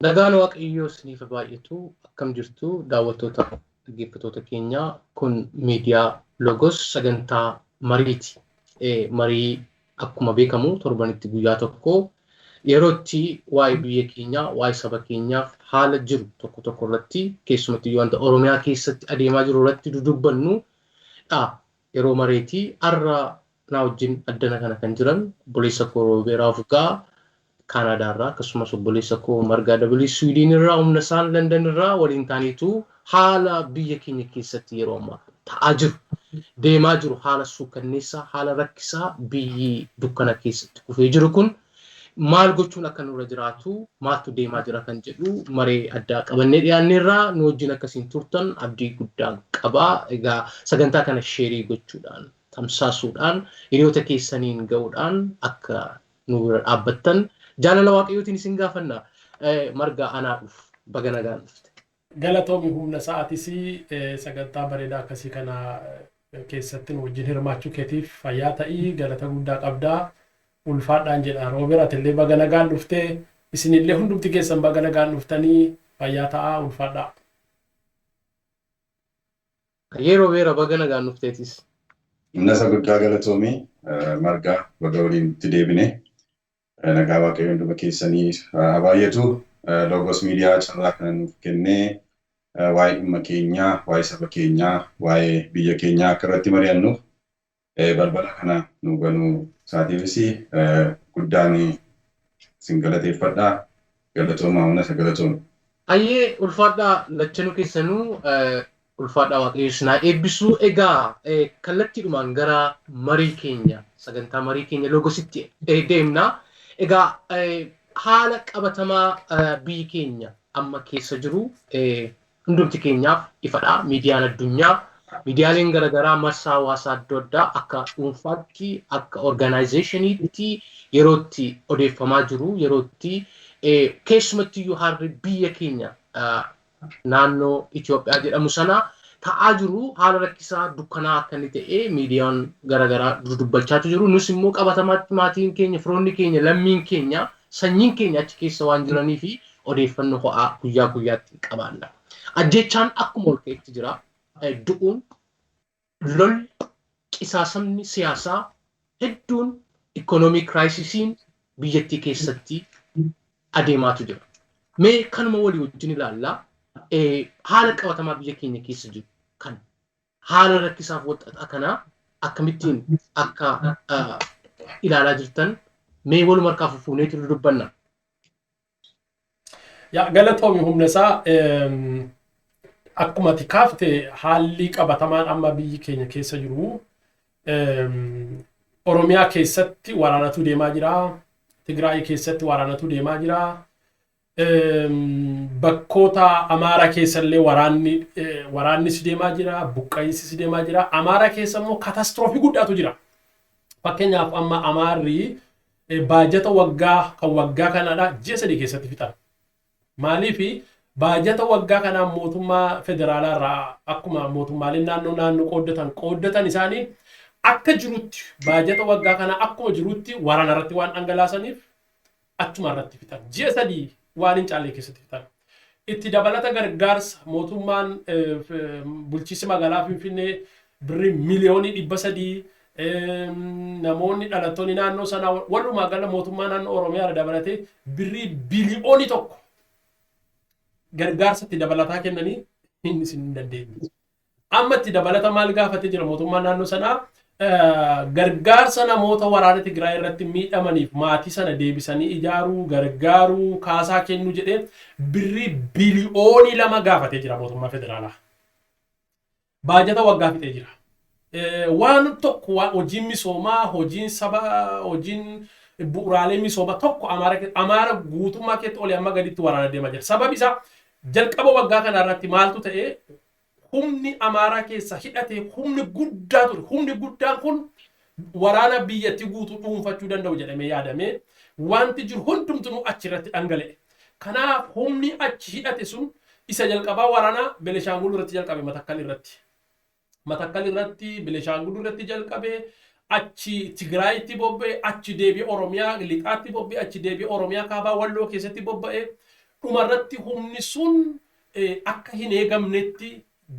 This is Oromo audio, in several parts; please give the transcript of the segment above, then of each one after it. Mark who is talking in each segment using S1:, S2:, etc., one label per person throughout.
S1: Nagaan Waaqayyoo isiniif baay'atu. Akkam jirtu daawwattoota, dhaggeeffattoota keenyaa? Kun miidiyaa Logos, sagantaa mariiti. Marii akkuma beekamu torbanitti guyyaa tokko yerootti waa'ee biyya keenyaa, waa'ee saba keenyaaf haala jiru tokko tokko irratti, keessumattuu wanta Oromiyaa keessatti adeemaa jiru irratti dudubbannu dha. Yeroo mareetii har'a naa wajjin addana kana kan jiran obboleessa koo Roobeeraa Fuggaa Kaanadaa irraa, akkasumas obboleessa koo Margaa Dabalii Swiidin irraa, humna isaan London irraa waliin ta'aniitu haala biyya keenya keessatti yeroo ammaa ta'aa jiru, deemaa jiru, haala suukanneessaa, haala rakkisaa biyyi dukkana keessatti kufee jiru kun maal gochuun akka nurra jiraatu, maaltu deemaa jira kan jedhu maree addaa qabannee dhiyaanneerraa. Nu wajjin akkasiin turtan abdii guddaa qabaa. Egaa sagantaa kana share gochuudhaan, tamsaasuudhaan, hiriyoota keessaniin ga'uudhaan akka nu bira dhaabbattan jaalala Waaqayyootiin isin gaafanna. Margaa, anaa dhufu, baga nagaan dhufte.
S2: Galatoomi humna sa'aatis, sagantaa bareedaa akkasii kana keessatti nu wajjin hirmaachuu keetiif fayyaa ta'ii, galata guddaa qabdaa. Ulfaadhaan jedha. Roober, atillee baga nagaan dhuftee, isinillee hundumti keessan baga nagaan dhuftanii, fayyaa ta'aa, ulfaadhaa.
S1: Yeroo beera baga nagaan dhufteetis.
S3: Innasa guddaa galatoomii Margaa, baga waliin itti deebine. Nagaa Waaqayyo hunduma keessanii haa baay'atu. Logos Miidiyaa carraa kana nuuf kennee waa'ee dhimma keenyaa, waa'ee saba keenyaa, waa'ee biyya keenyaa akka irratti mari'annuuf balbala kana nu banuu isaatiifis guddaan isin galateeffadha. Galatoomaa humna isa galatoome.
S1: Ayyee, ulfaadhaa lachanuu keessanuu, ulfaadhaa, Waaqayyo isin haa eebbisu. Egaa kallattiidhumaan gara marii keenya, sagantaa marii keenya Logositti deemna. Egaa haala qabatamaa biyyi keenya amma keessa jiru hundumti keenyaaf ifadha. Miidiyaan addunyaa, miidiyaaleen garaagaraa, marsaa hawaasaa adda addaa, akka dhuunfaatti, akka organizationiitti yerootti odeeffamaa jiru, yerootti keessumattiyyuu harri biyya keenya naannoo Itoophiyaa jedhamu sana ta'aa jiru haala rakkisaa dukkanaa akka inni ta'e miidiyaan garaagaraa dubbachaatu jiru. Nus immoo qabatamaatti maatiin keenya, firoonni keenya, lammiin keenya, sanyiin keenya achi keessa waan jiranii fi odeeffannoo ho'aa guyyaa guyyaatti qabaanna. Ajjechaan akkuma ol ka'etti jira. Du'uun, lolli, qisaasamni siyaasaa hedduun, economy crisisiin biyyattii keessatti adeemaatu jira. Mee kanuma walii wajjin ilaallaa, haala qabatamaa biyya keenya keessa jiru kan haala rakkisaaf walxaxaa kanaa akkamittiin akka ilaalaa jirtan mee waluma harkaa fufuuneetu dubbanna.
S2: Yaa, galatoomi humna isaa. Akkuma ati kaafte, haalli qabatamaan amma biyyi keenya keessa jiru, Oromiyaa keessatti waraanatu deemaa jira. Tigraay keessatti waraanatu deemaa jira. Bakkoota Amaaraa keessallee waraanni waraannis deemaa jira. Buqqa'iinsis deemaa jira. Amaaraa keessa immoo catastrophe guddaatu jira. Fakkeenyaaf, amma Amaarri baajata waggaa kan waggaa kanaadha ji'a 3 keessatti fixan. Maaliifi, baajata waggaa kanaa mootummaa federaalaa irraa akkuma mootummaaleen naannoo naannoo qooddatan qooddatan, isaanii akka jirutti baajata waggaa kanaa akkuma jirutti waraana irratti waan dhangalaasaniif achuma irratti fixan. Ji'a 3 waan hin caalle keessatti fixan. Itti dabalata gargaarsa mootummaan bulchiinsi magaalaa Finfinnee birrii miliyoonii 300, namoonni dhalattoonni naannoo sanaa, walumaa gala mootummaa naannoo Oromiyaa dabalatee birrii biliyoonii 1 gargaarsa itti dabalataa kennanii inni isin hin dandeenye. Amma itti dabalata maal gaafatee jira mootummaan naannoo sanaa? Gargaarsa namoota waraana Tigraay irratti miidhamaniif maatii sana deebisanii ijaaruu, gargaaruu, kaasaa kennuu jedhee birrii biliyoonii 2 gaafatee jira mootummaa federaalaa. Baajata waggaa fixee jira. Waan tokko, waan hojiin misoomaa, hojiin saba, hojiin bu'uuraalee misoomaa tokko Amaara guutummaa keetti olii amma gaditti waraana deemaa jira. Sababi isaa, jalqaba waggaa kana irratti maaltu ta'e? Humni Amaaraa keessa hidhate humni guddaa ture. Humni guddaan kun waraana biyyattii guutuu dhuunfachuu danda'u jedhamee yaadamee wanti jiru hundumtuu achi irratti dhangala'e. Kanaaf humni achi hidhate sun isa jalqabaa waraana Beneshaangul irratti jalqabe, Matakkal irratti. Matakkal irratti, Beneshaangul irratti jalqabe, achi Tigraayitti bobba'e, achi deebi'ee Oromiyaa lixaatti bobba'e, achi deebi'ee Oromiyaa kaabaa Walloo keessatti bobba'e. Dhumarratti humni sun akka hin eegamnetti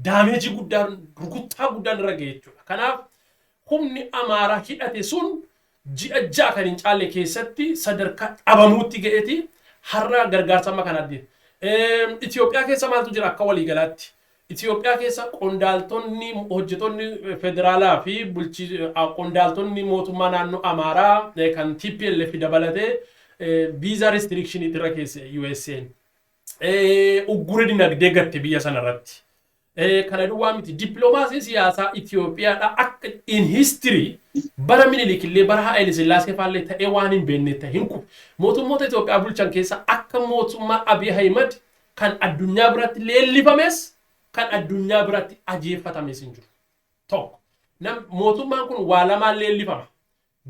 S2: damage guddaan, rukuttaa guddaan irra ga'e jechuudha. Kanaaf humni Amaaraa hidhate sun ji'a 6 kan hin caalle keessatti sadarkaa dhabamuutti ga'eeti har'a gargaarsa amma kana adde. Itoophiyaa keessa maaltu jira akka waliigalaatti? Itoophiyaa keessa qondaaltonni, hojjettoonni federaalaa fi qondaaltonni mootummaa naannoo Amaaraa kan TPLF dabalatee visa restriction irra keesse USA'n. Uggura dinagdee gatte biyya sanarratti. Kana duwwaa miti, dippiloomaasiin siyaasaa Itoophiyaadha akka in history bara Minilik illee, bara Haayile Sillaasee faallee ta'ee waan hin beekne ta'e hin kufu. Mootummoota Itoophiyaa bulchan keessa akka mootummaa Abiy Ahimad kan addunyaa biratti leellifames, kan addunyaa biratti ajeeffatames hin jiru. Tokko. Mootummaan kun waa lamaan leellifama.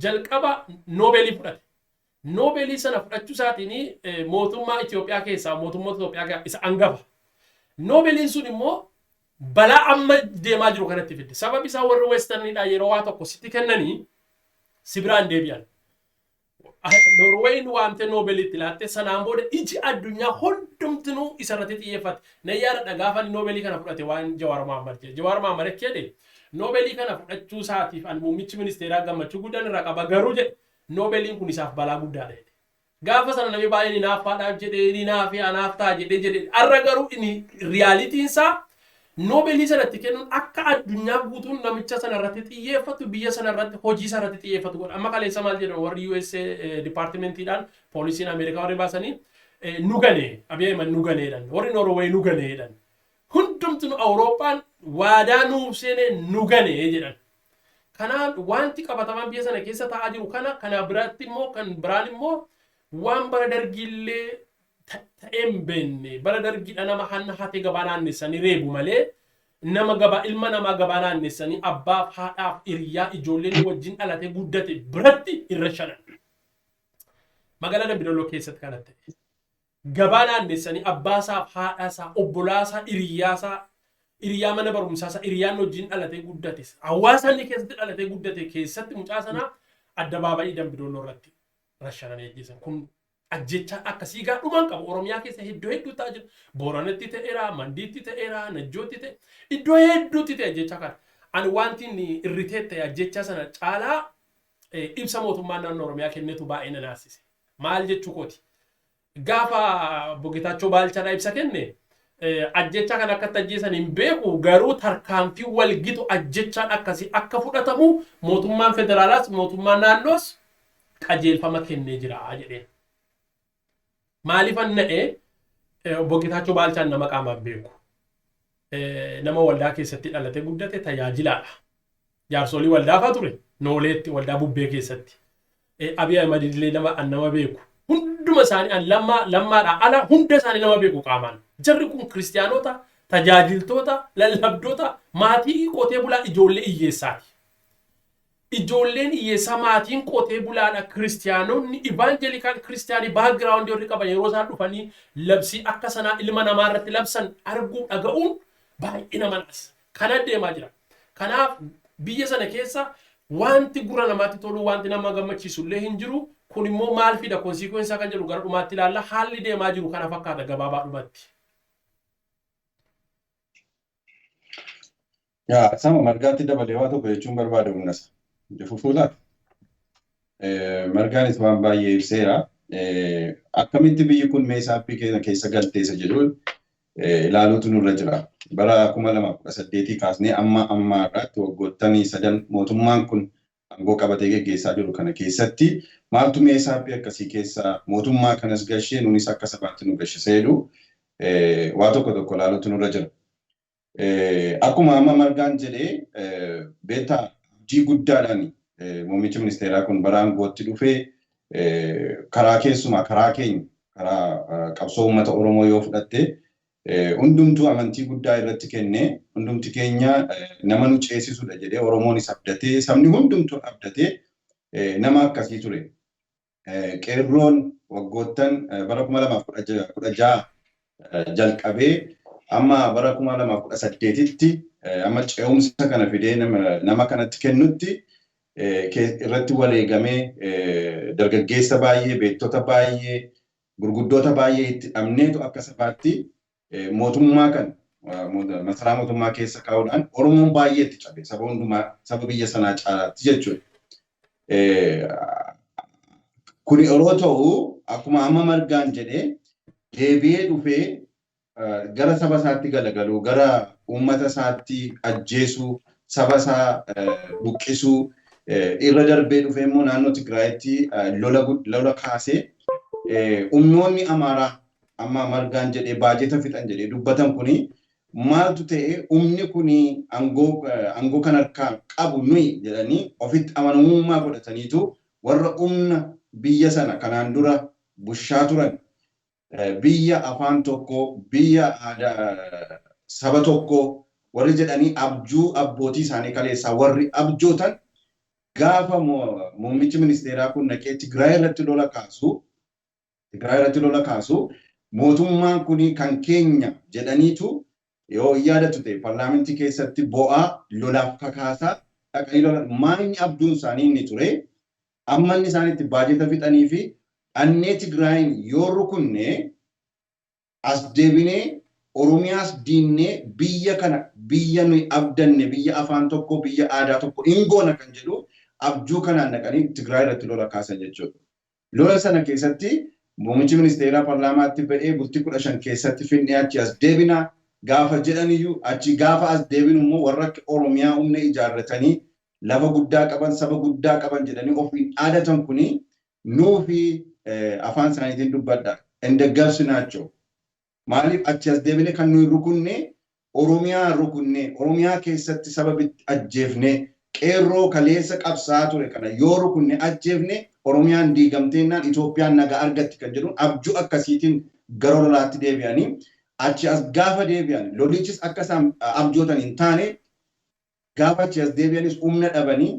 S2: Jalqaba Noobeelii fudhate. Noobeelii sana fudhachuu isaatiin mootummaa Itoophiyaa keessaa, mootummoota Itoophiyaa keessaa isa hangafa. Noobeeliin sun immoo balaa amma deemaa jiru kanatti fidde. Sababi isaa warri westerniidha yeroo waa tokko sitti kennanii si biraan deebi'an. Norweeyin waamtee Noobeeliitti laattee, sanaan booda iji addunyaa hundumtinuu isarratti xiyyeeffate. Nan yaadadha, gaafa inni Noobeelii kana fudhate waan Jawaar Mohammad jedhe. Jawaar Mohammad akka jedhe, "Noobeelii kana fudhachuu isaatiif ani muummichi ministeeraa gammachuu guddaan irraa qaba, garuu," jedhe, "Noobeeliin kun isaaf balaa guddaadha" jedhe. Gaafa sana namni baay'een hinaaffaadhaaf jedhee, inni hinaafee anaaf ta'a jedhee jedhe. Har'a garuu inni realityn isaa Noobeelii sanatti kennuun akka addunyaa guutuun namicha sana irratti xiyyeeffatu, biyya sana irratti, hojii sana irratti xiyyeeffatu godha. Amma kaleessa maal jedhamu, warri USA departmentiidhaan, poolisiin Ameerikaa warri baasanii, nu gane Abiy Ahimad, nu ganeedhan, warri Norway nu ganeedhan. Hundumtu Awurooppaan waadaa nuuf seene nu gane jedhan. Kanaaf wanti qabatamaan biyya sana keessa taa'aa jiru kana. Kana biratti immoo kan biraan immoo waan bara dargiillee ta'ee hin beekne, bara dargiidha nama hanna hatee gabaa naannessanii reebu malee, nama gabaa, ilma namaa gabaa naannessanii abbaaf, haadhaaf, hiriyaa, ijoolleen wajjin dhalatee guddate biratti irra shanan. Magaalaa Dambidolloo keessatti kana ta'e. Gabaa naannessanii abbaasaaf, haadhaasaa, obbolaasaa, hiriyyaasaa, hiriyaa mana barumsaasaa, hiriyaan wajjin dhalatee guddate, hawaasa inni keessatti dhalatee guddate keessatti mucaa sanaa addabaabayii Dambidolloo irratti rashananii ajjeesan. Kun ajjechaan akkasii gaa dhumaan qabu. Oromiyaa keessa iddoo hedduu ta'aa jira. Booranatti ta'eera, Mandiitti ta'eera, Najjootti ta'e, iddoo hedduutti ta'e ajjechaa kana. Ani wanti inni irritee ta'e ajjechaa sana caalaa ibsa mootummaan naannoo Oromiyaa kennetu baay'ee na naasise. Maal jechuu kooti? Gaafa Boggetaachoo Baalchaadhaa ibsa kenne, ajjechaa kan akkatti ajjeesan hin beeku, garuu tarkaanfii walgitu ajjechaan akkasii akka fudhatamu mootummaan federaalaas mootummaan naannoos qajeelfama kennee jira jedheen. Maaliifan na'ee? Obbo Geetaachoo Baalchaan nama qaamaan beeku. Nama waldaa keessatti dhalatee guddate, tajaajilaadha. Jaarsolii waldaafaa ture Nooleetti, waldaa Bubbee keessatti. Abiy Ahimad illee nama an nama beeku. Hunduma isaanii an lammaa lammaadhaa ala hunda isaanii nama beeku qaamaan. Jarri kun kiristiyaanota, tajaajiltoota, lallabdoota, maatii qotee bulaa, ijoollee hiyyeessaati. Ijoolleen hiyyeessaa, maatiin qotee bulaadha. Kiristiyaanonni evangelical kiristiyaanii background warri qaban yeroo isaan dhufanii labsii akka sanaa ilma namaa irratti labsan arguu dhaga'uun baay'ee nama naasisa. Kana deemaa jira. Kanaaf biyya sana keessa wanti gurra namaatti tolu, wanti nama gammachiisu illee hin jiru. Kun immoo maal fida, consequence kan jedhu gara dhumaatti ilaalla. Haalli deemaa jiru kana fakkaata gabaabaadhumatti.
S3: Yaa sama Margaatti dabalee waa tokko jechuun barbaada humnasa. Fufuu laata? Margaanis waan baay'ee ibseera. Akkamitti biyyi kun meeshaa keessa galtee isa jedhu ilaaluutu nurra jira. Bara 2018 kaasnee amma ammaa irraatti waggoottan 3 mootummaan kun aangoo qabatee geggeessaa jiru kana keessatti maaltu meeshaa akkasii keessa mootummaa kanas gashee, nunis akka sabaatti nu gashise jedhu waa tokko tokko ilaaluutu nurra jira. Akkuma amma Margaan jedhee, beektaa, abdii guddaadhaan muummichi ministeeraa kun bara aangootti dhufee, karaa keessumaa karaa keenya, karaa qabsoo uummata Oromoo yoo fudhatte, hundumtuu amantii guddaa irratti kennee, hundumti keenya nama nu ceesisudha jedhee Oromoonis abdatee, sabni hundumtuu abdatee nama akkasii ture. Qeerroon waggoottan bara 2016 jalqabee amma bara 2018tti, amma ce'umsa kana fidee nama kanatti kennutti irratti wareegamee, dargaggeessa baay'ee, beektota baay'ee, gurguddoota baay'ee itti dhabneetu akka sabaatti mootummaa kan masaraa mootummaa keessa kaa'uudhaan Oromoon baay'ee itti cabe saba hundumaa saba biyya sanaa caalaatti jechuudha. Kuni yeroo ta'u akkuma amma Margaan jedhee deebi'ee dhufee gara saba isaatti galagaluu, gara uummata isaatti ajjeesuu, saba isaa buqqisuu irra darbee dhufee immoo naannoo Tigraayitti lola kaasee humnoonni Amaaraa amma Margaan jedhee baajeta fixan jedhee dubbatan kuni maaltu ta'e humni kuni aangoo kan harkaa qabu nuyi jedhanii ofitti amanamummaa godhataniitu warra humna biyya sana kanaan dura bushaa turan biyya afaan tokko biyya aadaa saba tokko warri jedhanii abjuu abbootii isaanii kaleessaa warri abjootan gaafa muummichi ministeeraa kun naqee Tigraay irratti lola kaasu Tigraay irratti lola kaasu mootummaan kun kan keenya jedhaniitu yoo yaadatu ta'e paarlaamentii keessatti bo'aa lolaaf kakaasaa dhaqanii lola maayini abjuun isaanii inni ture amma inni isaan itti baajeta fixanii fi dhannee Tigraayin yoo rukunne as deebinee Oromiyaas diinnee biyya kana biyya nuyi abdanne biyya afaan tokko biyya aadaa tokko hin goona kan jedhu abjuu kanaan dhaqanii Tigraay irratti lola kaasan jechuudha. Lola sana keessatti muummichi ministeeraa paarlaamaatti ba'ee bultii 15 keessatti finnee achi as deebinaa gaafa jedhaniyyuu achi gaafa as deebinu immoo warra akka Oromiyaa humna ijaarratanii lafa guddaa qaban saba guddaa qaban jedhanii ofiin dhaadatan kuni nuufi afaan isaaniitiin dubbadha. Indeggarsi naachoo. Maaliif achi as deebine kan nuyi rukunne Oromiyaa rukunne Oromiyaa keessatti saba ajjeefne qeerroo kaleessa qabsaa ture kana yoo rukunne ajjeefne Oromiyaan diigamteennaan Itoophiyaan nagaa argatti kan jedhuun abjuu akkasiitiin gara lolaatti deebi'anii achi as gaafa deebi'an lolichis akka isaan abjootan hin taane gaafa achi as deebi'anis humna dhabanii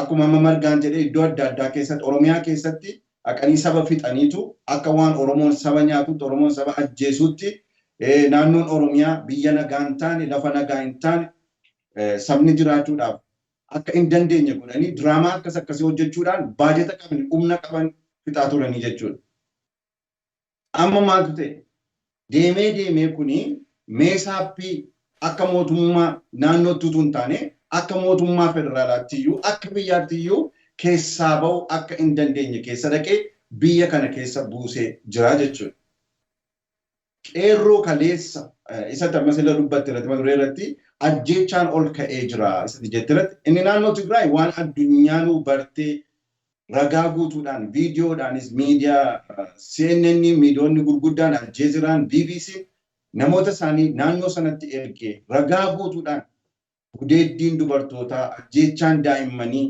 S3: akkuma amma Margaan jedhee iddoo adda addaa keessatti Oromiyaa keessatti dhaqanii saba fixaniitu akka waan Oromoon saba nyaatutti Oromoon saba ajjeesutti naannoon Oromiyaa biyya nagaa hin taane lafa nagaa hin taane sabni jiraachuudhaaf akka hin dandeenye godhanii diraamaa akkas akkasii hojjechuudhaan baajeta qaban humna qaban fixaa turanii jechuudha. Amma maaltu ta'e? Deemee deemee kuni meesaappii akka mootummaa naannootti utuu hin taane akka mootummaa federaalaatti iyyuu akka biyyaatti iyyuu keessaa ba'u akka hin dandeenye keessa dhaqee biyya kana keessa buusee jira jechuudha. Qeerroo kaleessa isa ammas illee dubbatte irratti mata duree irratti ajjeechaan ol ka'ee jira isatti jette irratti inni naannoo Tigraay waan addunyaanuu bartee ragaa guutuudhaan viidiyoodhaanis miidiyaa CNN miidiyoonni gurguddaan Aljeeziraan BBC namoota isaanii naannoo sanatti ergee ragaa guutuudhaan gudeeddiin dubartootaa ajjeechaan daa'immanii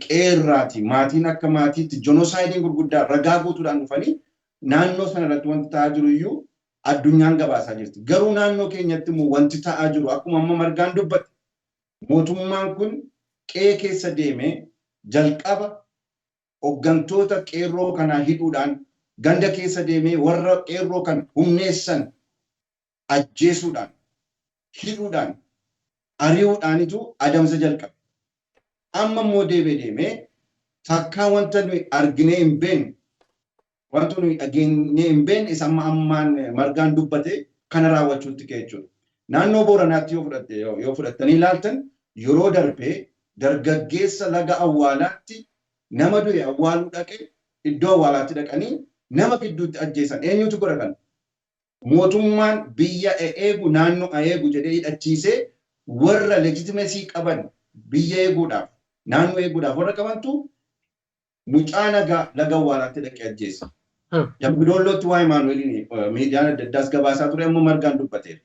S3: qeerraati maatiin akka maatiitti jonosaayidiin gurguddaa ragaa guutuudhaan dhufanii naannoo sana irratti wanti ta'aa jiru iyyuu addunyaan gabaasaa jirti. Garuu naannoo keenyatti immoo wanti ta'aa jiru akkuma amma Margaan dubbate mootummaan kun qe'ee keessa deemee jalqaba hooggantoota qeerroo kanaa hidhuudhaan ganda keessa deemee warra qeerroo kana humneessan ajjeesuudhaan hidhuudhaan ari'uudhaanitu adamsa jalqabe. Amma immoo deebee deemee takkaa wanta nuyi arginee hin beekne wanta nuyi dhageenyee hin beekne isa amma ammaan Margaan dubbate kana raawwachuutti ka'e jechuudha. Naannoo Booranaatti yoo fudhattanii ilaaltan yeroo darbee dargaggeessa laga awwaalaatti nama du'e awwaaluu dhaqe iddoo awwaalaatti dhaqanii nama gidduutti ajjeesan eenyutu godha kana? Mootummaan biyya eegu naannoo eegu jedhee hidhachiisee warra legitimacy qaban biyya eeguudhaaf naannoo eeguudhaaf warra qabantu mucaa nagaa laga awwaalaatti dhaqee ajjeesa. Dambidollootti waa Imaanu'eeliin miidiyaan adda addaas gabaasaa ture ammoo Margaan dubbateera.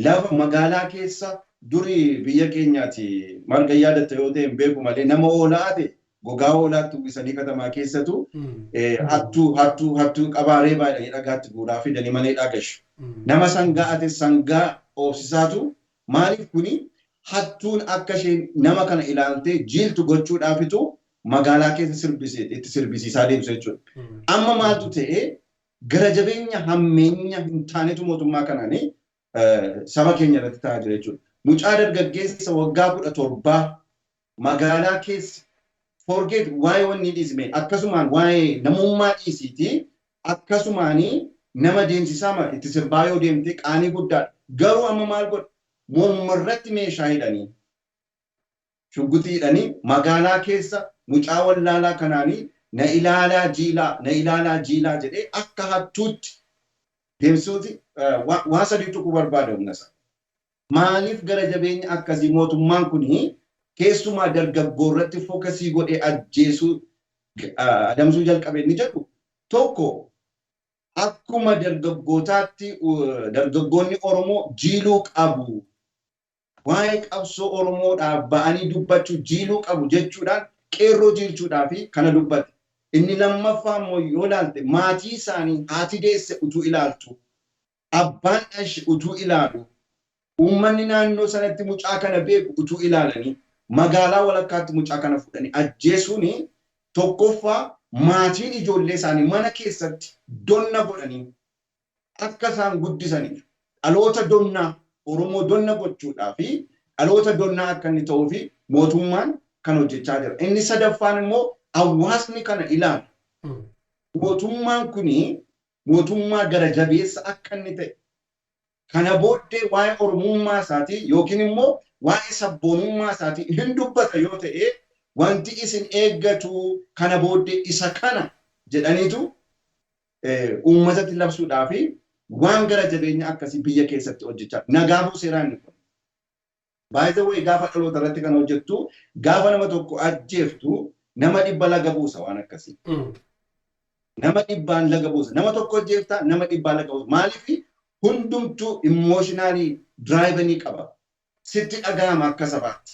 S3: Lafa magaalaa keessa durii biyya keenyaati Marga yaadatta yoo ta'e hin beeku malee nama oolaa ta'e gogaa oolaatti uwwisanii katamaa keessatu hattuu hattuu hattuu qabaaree baay'ee dhagaatti guuraa fidanii mana hidhaa gashu. Nama sangaa ate sangaa oofsisaatu maaliif kuni hattuun akka isheen nama kana ilaaltee jiiltu gochuudhaafitu magaalaa keessa itti sirbisiisaa deemsu jechuudha. Amma maaltu ta'e gara jabeenya hammeenya hin taanetu mootummaa kanaanii saba keenya irratti ta'aa jira jechuudha. Mucaa dargaggeessa waggaa 17 magaalaa keessa Forget waa'ee wanni dhiisme, akkasumaan waa'ee namummaa dhiisiiti, akkasumaanii nama deemsisaa itti sirbaa yoo deemte qaanii guddaadha. Garuu amma maal godha? Mormarratti meeshaa hidhanii, shugguxii hidhanii magaalaa keessa mucaa wallaalaa kanaanii na ilaalaa jiilaa, na ilaalaa jiilaa jedhee akka hattuutti deemsuuti waa sadii tuquu barbaada humna isaa. Maaliif gara jabeenya akkasii mootummaan kunii keessumaa dargaggoo irratti focus godhee ajjeesuu adamsuu jalqabe inni jedhu tokko, akkuma dargaggootaatti dargaggoonni Oromoo jiiluu qabu. Waa'ee qabsoo Oromoodhaaf ba'anii dubbachuu jiiluu qabu jechuudhaan qeerroo jiilchuudhaaf kana dubbate. Inni lammaffaa immoo yoo ilaalte maatii isaanii haati deesse utuu ilaaltu, abbaan dhashe utuu ilaalu, uummanni naannoo sanatti mucaa kana beeku utuu ilaalanii magaalaa walakkaatti mucaa kana fudhanii ajjeesuun, tokkoffaa maatiin ijoollee isaanii mana keessatti donna godhanii akka isaan guddisaniif, dhaloota donnaa Oromoo donna gochuudhaa fi dhaloota donnaa akka inni ta'uu fi mootummaan kan hojjechaa jira. Inni sadaffaan immoo hawaasni kana ilaalu. Mootummaan kuni mootummaa gara jabeessa akka inni ta'e, kana booddee waa'ee Oromummaa isaatii yookiin immoo waa'ee sabboonummaa isaatii hin dubbata yoo ta'e, wanti isin eeggatu kana booddee isa kana jedhaniitu uummatatti labsuudhaa fi waan gara jabeenya akkasii biyya keessatti hojjechaa nagaa buuseeraa inni kun. By the way, gaafa dhaloota irratti kan hojjettu, gaafa nama tokko ajjeeftu, nama 100 laga buusa waan akkasii. Nama 100n laga buusa. Nama tokko ajjeefta, nama 100n laga buusa. Maaliif? Hundumtuu emotionally driven qaba. Sitti dhaga'ama akka sabaatti.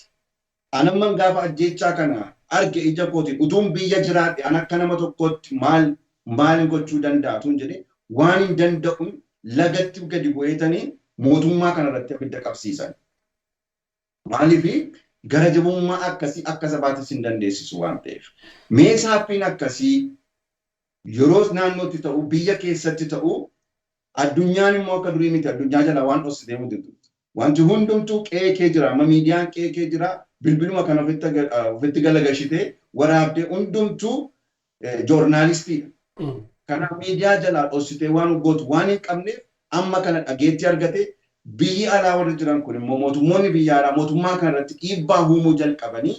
S3: Anamman gaafa ajjeechaa kana arge ija kootiin, utuun biyya jiraadhe an akka nama tokkootti maal maalin gochuu danda'a tun jedhe, waan hin danda'uun lagatti gadi bu'eetanii mootummaa kanarratti abidda qabsiisan. Maaliif? Gara jabummaa akkasii akka sabaattis hin dandeessisu waan ta'eef. Meeshaappiin akkasii yeroo naannootti ta'u, biyya keessatti ta'u, addunyaan immoo akka durii miti, addunyaa jala waan dhoksitee miti. Wanti hundumtuu qe'ee kee jira. Amma miidiyaan qe'ee kee jira. Bilbiluma kana ofitti galagashitee waraabdee hundumtuu joornaalistiidha. Kanaaf miidiyaa jalaa dhoksitee waan gootu waan hin qabneef amma kana dhageetti argate. Biyyi alaa warri jiran kun immoo, mootummoonni biyya alaa mootummaa kana irratti dhiibbaa uumuu jalqabanii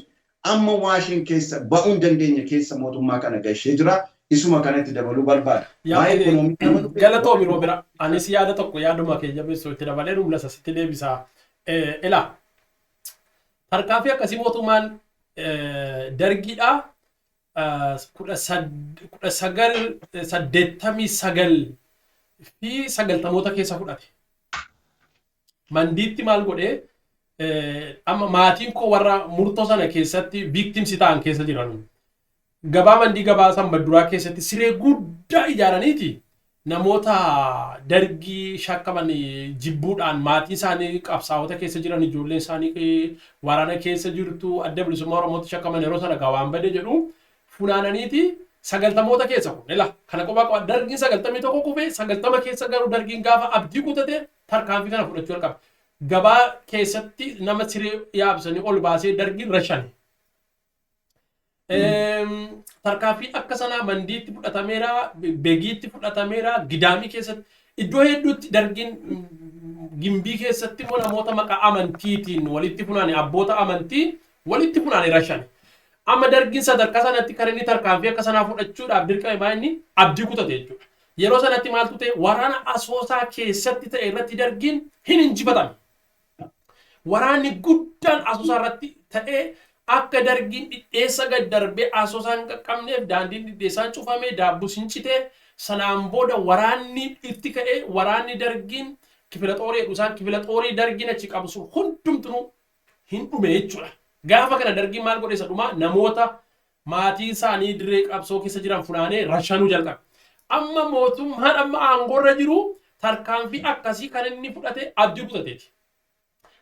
S3: amma waasheen keessa ba'uu hin dandeenye keessa mootummaa kana gashee jira. Isuma kanatti dabaluu barbaada.
S2: Galatoomi Roobira. Anis yaada tokko yaaduma kee jabeessu itti dabalee dhumna sitti deebisaa. Ila tarkaanfii akkasii mootummaan dargiidha 1989 fi 90moota keessa fudhate. Mandiitti maal godhee? Amma maatiin koo warra murtoo sana keessatti victims ta'an keessa jiran. Gabaa Mandii, gabaa Sanbadduraa keessatti siree guddaa ijaaraniiti namoota dargii shakkaman jibbuudhaan, maatii isaanii qabsaa'ota keessa jiran, ijoolleen isaanii waraana keessa jirtu, Adda Bilisummaa Oromootti shakkaman, yeroo sana waan bade jedhu funaananiiti 90moota keessa. Kun ila kana qophaa qaba. Dargiin 91 kufee 90 keessa garuu dargiin gaafa abdii kutate tarkaanfii kana fudhachuu jalqabe. Gabaa keessatti nama siree yaabsanii ol baasee dargiin rashane. Tarkaanfiin akka sanaa Mandiitti fudhatameera, Begiitti fudhatameera, Gidaamii keessatti, iddoo hedduutti dargiin, Gimbii keessatti immoo namoota maqaa amantiitiin walitti funaane, abboota amantii walitti funaane rashane. Amma dargiin sadarkaa sanatti kan inni tarkaanfii akka sanaa fudhachuudhaaf dirqame maa inni abdii kutate jechuudha. Yeroo sanatti maaltu ta'e? Waraana Asoosaa keessatti ta'e irratti dargiin hin injifatame. Waraanni guddaan Asoosaa irratti ta'ee akka dargiin dhidheessa gad darbee Asoosaa hin qaqqabneef daandiin dhidheessaan cufamee, daabbus hin citee. Sanaan booda waraanni itti ka'ee, waraanni dargiin kifila xoorii jedhu, isaan kifila xoorii dargiin achi qabu sun hundumtuu hin dhume jechuudha. Gaafa kana dargiin maal godhe? Isa dhumaa namoota maatiin isaanii dirree qabsoo keessa jiran funaanee rashanuu jalqabe. Amma mootummaan amma aangoorra jiru tarkaanfii akkasii kan inni fudhate abdii kutateeti.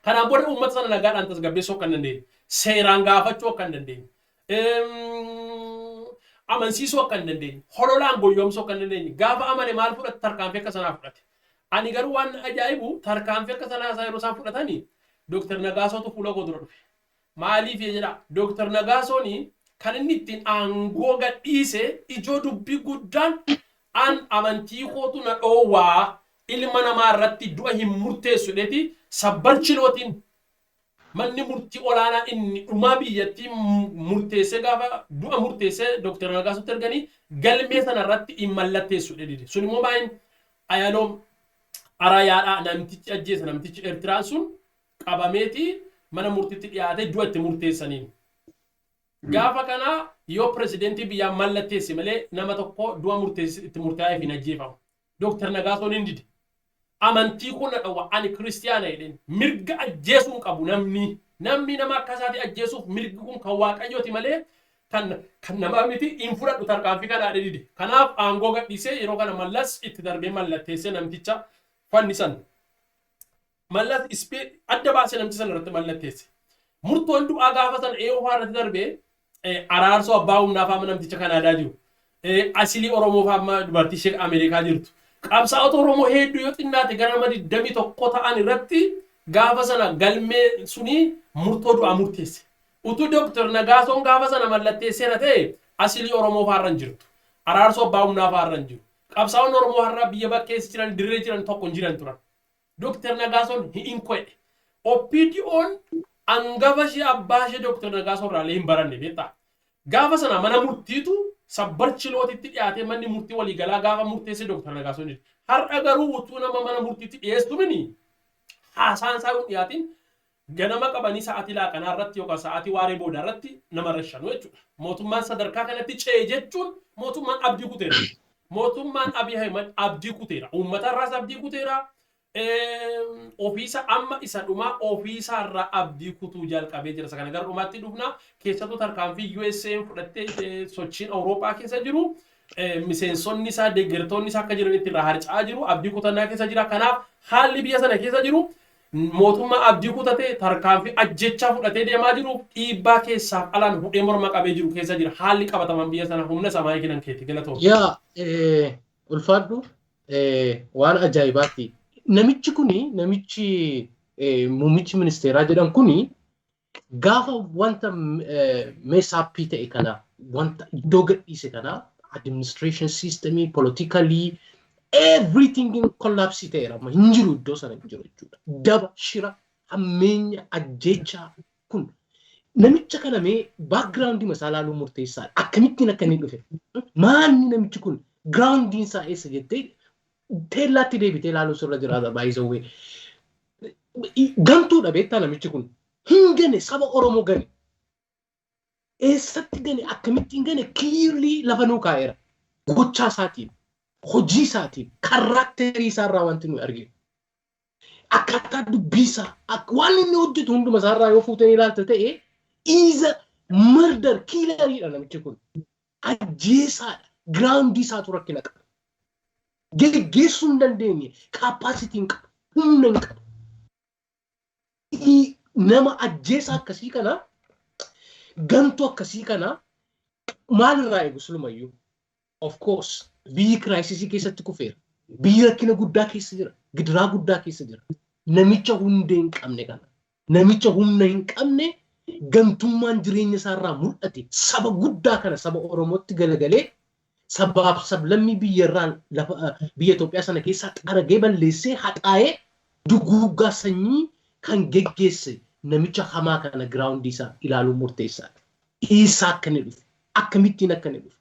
S2: Kanaan booda uummata sana nagaadhaan tasgabbeessuu akka hin dandeenye, seeraan gaafachuu akka hin dandeenye, amansiisuu akka hin dandeenye, hololaan goyyomsuu akka hin dandeenye, gaafa amane maal fudhate? Tarkaanfii akka sanaa fudhate. Ani garuu waan ajaa'ibu, tarkaanfii akka sanaa isaa yeroo isaan fudhatanii Dooktar Nagaasootu fuula koo dura dhufe. Maaliif jedha? Dooktar Nagaasoon Kan inni ittiin aangoo gadhiise ijoo dubbii guddaan an amantii kootu na dhoowwaa, ilma namaa irratti du'a hin murteessu jedheeti sabbar chilootiin manni murtii olaanaa inni dhumaa biyyattii murteessee gaafa du'a murteessee Dooktar Nagaasootti erganii galmee sana irratti hin mallatteessu jedhe. Sun immoo baay'een Ayaloom Arayaadhaa namtichi ajjeese, namtichi Eertiraan sun qabameeti mana murtiitti dhiyaatee du'a itti murteessaniin. Gaafa kana yoo pirezidentii biyyaa mallatteesse malee nama tokko du'a murteesse itti murtaa'eef hin ajjeefamu. Dooktar Nagaasoon hin dide. Amantii kun na dhowwa, ani kiristiyaana jedheen, mirga ajjeesuu hin qabu namni. Namni nama akka isaatii ajjeesuuf mirgi kun kan Waaqayyooti malee kan namaa miti, hin fudhadhu tarkaanfii kanaa dide. Kanaaf aangoo gadhiisee yeroo kana Mallas itti darbee mallatteessee namticha fannisan. Mallas ispee adda baasee namticha sana irratti mallatteesse. Murtoon du'aa gaafa sana eeyoo irratti darbee Araarsoo Abbaa Humnaa fa'aa namticha Kanaadaa jiru. Asilii Oromoo fa'aa dubartii ishee Ameerikaa jirtu. Qabsaa'ota Oromoo hedduu yoo xinnaate gara nama 21 ta'an irratti gaafa sana galmee suni murtoo du'aa murteesse. Utuu Dooktar Nagaasoon gaafa sana mallatteesseera ta'e Asilii Oromoo fa'aa irra hin jirtu. Araarsoo Abbaa Humnaa fa'aa irra hin jiru. Qabsaa'onni Oromoo har'a biyya bakkeessa jiran, dirree jiran tokko hin jiran turan. Dooktar Nagaasoon hin ko'e. OPDO'n hangafa ishee, abbaa ishee Dooktar Nagaasoo irraallee hin baranne, beektaa. Gaafa sana mana murtiitu sabbar chilootitti dhiyaatee manni murtii waliigalaa gaafa murteesse Dooktar Nagaasoon jedhe. Har'a garuu utuu nama mana murtiitti dhiyeessu mini haasaan isaa hin dhiyaatin ganama qabanii sa'aatii laaqanaa irratti yookaan sa'aatii waaree boodaa irratti nama rashanu jechuudha. Mootummaan sadarkaa kanatti ce'e jechuun mootummaan abdii kuteera. Mootummaan Abiy Ahmed abdii kuteera. Uummata irraas abdii kuteera. Ofiisa amma isa dhumaa ofiisa irraa abdii kutuu jalqabee jira. Isa kana gara dhumaatti dhufna. Keessattuu tarkaanfii USA fudhattee, sochiin Awurooppaa keessa jiru, miseensonni isaa, deeggartoonni isaa akka jiranitti irraa harca'aa jiru. Abdii kutannaa keessa jira. Kanaaf haalli biyya sana keessa jiru mootummaa abdii kutatee tarkaanfii ajjechaa fudhatee deemaa jiru, dhiibbaa keessaaf alaan hudhee morma qabee jiru keessa jira. Haalli qabataman biyya sana humna samaa eeginan keeti, galatoom.
S1: Yaa, ulfaadhu, waan ajaa'ibaatti. Namichi kuni, namichi muummichi ministeeraa jedhan kuni, gaafa wanta mess up ta'e kana, wanta iddoo gadhiise kana, administration systemii, politically everything collapse ta'eera, amma hin jiru, iddoo sana hin jiru jechuudha. Daba, shira, hammeenya, ajjeechaa kun namicha kana mee background isaa ilaaluun murteessaadha. Akkamittiin akka inni dhufe? Maalni namichi kun, groundiin isaa eessa jettee teellaatti deebitee ilaaluu sirra jiraata baay'isawwee. Gantuudha, beektaa, namichi kun. Hin gane, saba Oromoo gane. Eessatti gane, akkamittiin gane, clearly lafa nuu kaa'eera. Gochaa isaatiin, hojii isaatiin, characterii isaarraa wanti nuyi arginu. Akkaataa dubbii isaa, waan inni hojjetu hunduma isaarraa yoo fuutanii ilaalta ta'e, is a murder killeriidha namichi kun. Ajjeesaadha. Groundii isaatu rakkina qaba. Geggeessuu hin dandeenye, capacity hin qabu, humna hin qabu. Nama ajjeesaa akkasii kana, gantuu akkasii kana maalirraa eegu silumayyuu? Of course, biyyi crisisii keessatti kufeera. Biyyi rakkina guddaa keessa jira. Gidiraa guddaa keessa jira. Namicha hundee hin qabne kana, namicha humna hin qabne, gantummaan jireenya isaarraa mul'ate, saba guddaa kana, saba Oromootti galagalee, sabaaf sablammii biyyarraa, lafa biyya Itoophiyaa sana keessaa xaragee balleessee haxaa'ee duguuggaa sanyii kan geggeesse namicha hamaa kana groundii isaa ilaaluun murteessaadha. Eessaa akka inni dhufe, akkamittiin akka inni dhufe,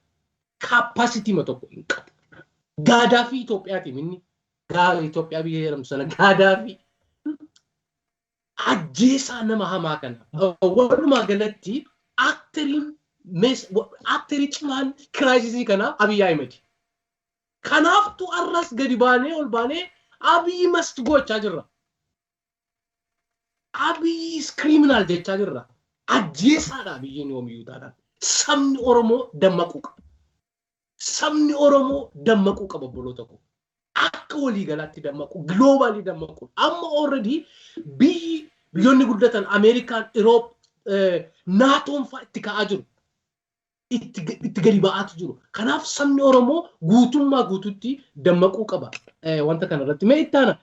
S1: capacity ma tokko hin qabu. Gaadaafii Itoophiyaatiin inni Itoophiyaa biyya jedhamtu sana gaadaafii ajjeesaa nama hamaa kana. Walumaa galatti actorii cimaan crisisii kana Abiy Ahmed. Kanaaftu arras gadi baanee ol baanee "Abiy must gochaa jirra. Abiy is criminal" jechaa jirra. Ajjeesaadha Abiyyiin yoomiyyuu taanaan. Sabni Oromoo dammaquu qaba. Sabni Oromoo dammaquu qaba, obboloota koo. Akka waliigalaatti dammaqu, globally dammaqu. Amma already biyyoonni guddatan, Ameerikaan, Europe, NATOn fa'aa itti ka'aa jiru. Itti gadi ba'aatu jiru. Kanaaf sabni Oromoo guutummaa guututti dammaquu qaba wanta kana irratti. Mee itti aana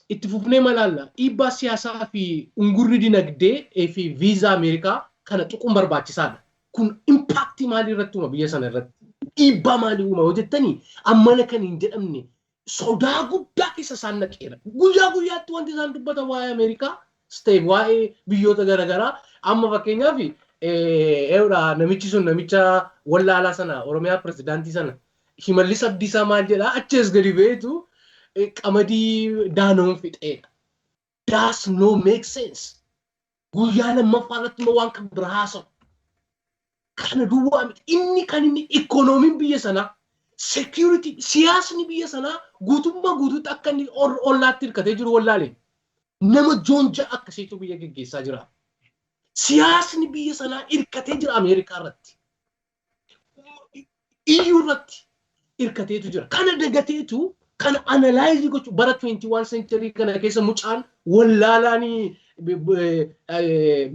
S1: itti fufnee malaalla, dhiibbaa siyaasaa fi ungurri dinagdee fi viizaa Ameerikaa Kana tuquun barbaachisaadha. Kun impact maalii irratti uuma biyya sana irratti? Dhiibbaa maalii uuma yoo jettanii, ammana kan hin jedhamne sodaa guddaa keessa isaan naqeera. Guyyaa guyyaatti wanti isaan dubbatan waa'ee Ameerikaa, ta'e waa'ee biyyoota garaagaraa. Amma fakkeenyaaf eewudha, namichi sun, namicha wallaalaa sana, Oromiyaa pirezidaantii sana, Shimallis Abdiisaa, maal jedhaa achi as gadi ba'eetu qamadii daanoon fixeedha. Does no make sense. Guyyaa lammaffaa irratti immoo waan kan biraa haasa'u. Kana duwwaa miti. Inni kan inni ikkonoomiin biyya sanaa, security, siyaasni biyya sanaa guutummaa guutuutti akka inni ollaatti hirkatee jiru wallaale. Nama joonja akkasiitu biyya geggeessaa jira. Siyaasni biyya sanaa hirkatee jira Ameerikaa irratti. EU irratti hirkateetu jira. Kana dagateetu kana analyze gochuu bara 21 century kana keessa mucaan wallaalaanii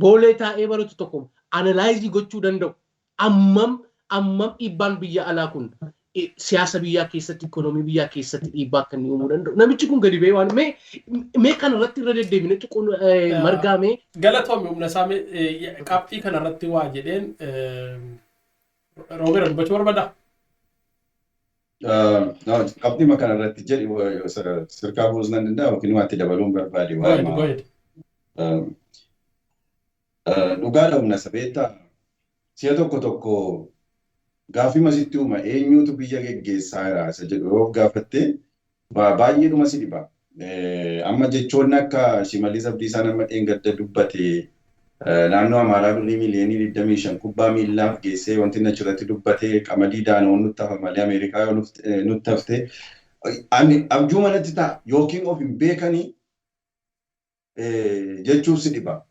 S1: boolee taa'ee baratu tokko analyze gochuu danda'u. Ammam dhiibbaan biyya alaa kun siyaasa biyyaa keessatti, ikoonoomii biyyaa keessatti dhiibbaa akka inni uumuu danda'u. Namichi kun gadi ba'ee waan mee kana irratti irra deddeebine tuquun margaa mee.
S2: Galatoomi, humna isaa qabxii kana irratti waa jedheen Roobera dubbachuu barbaada.
S3: Qabxii kana irratti jedhi sirkaa buusuu nan danda'a yookiin waatti dabaluun barbaade.
S2: Go ahead.
S3: Dhugaadha, humna sabeettaa si'a tokko tokko gaaffii masitti uuma, eenyutu biyya geggeessaa jira isa jedhu yoo gaafatte baay'eedhuma si dhiba. Amma jechoonni akka Shimallis Abdiisaa nama dheengadda dubbate, naannoo Amaaraa birrii miiliyoonii 25 kubbaa miillaaf geessee, wanti inni achirratti dubbate, qamadii daanoon nutti hafa malee Ameerikaa yoo nutti hafte, ani abjuu manatti ta'a yookiin of hin beekanii jechuuf si dhiba.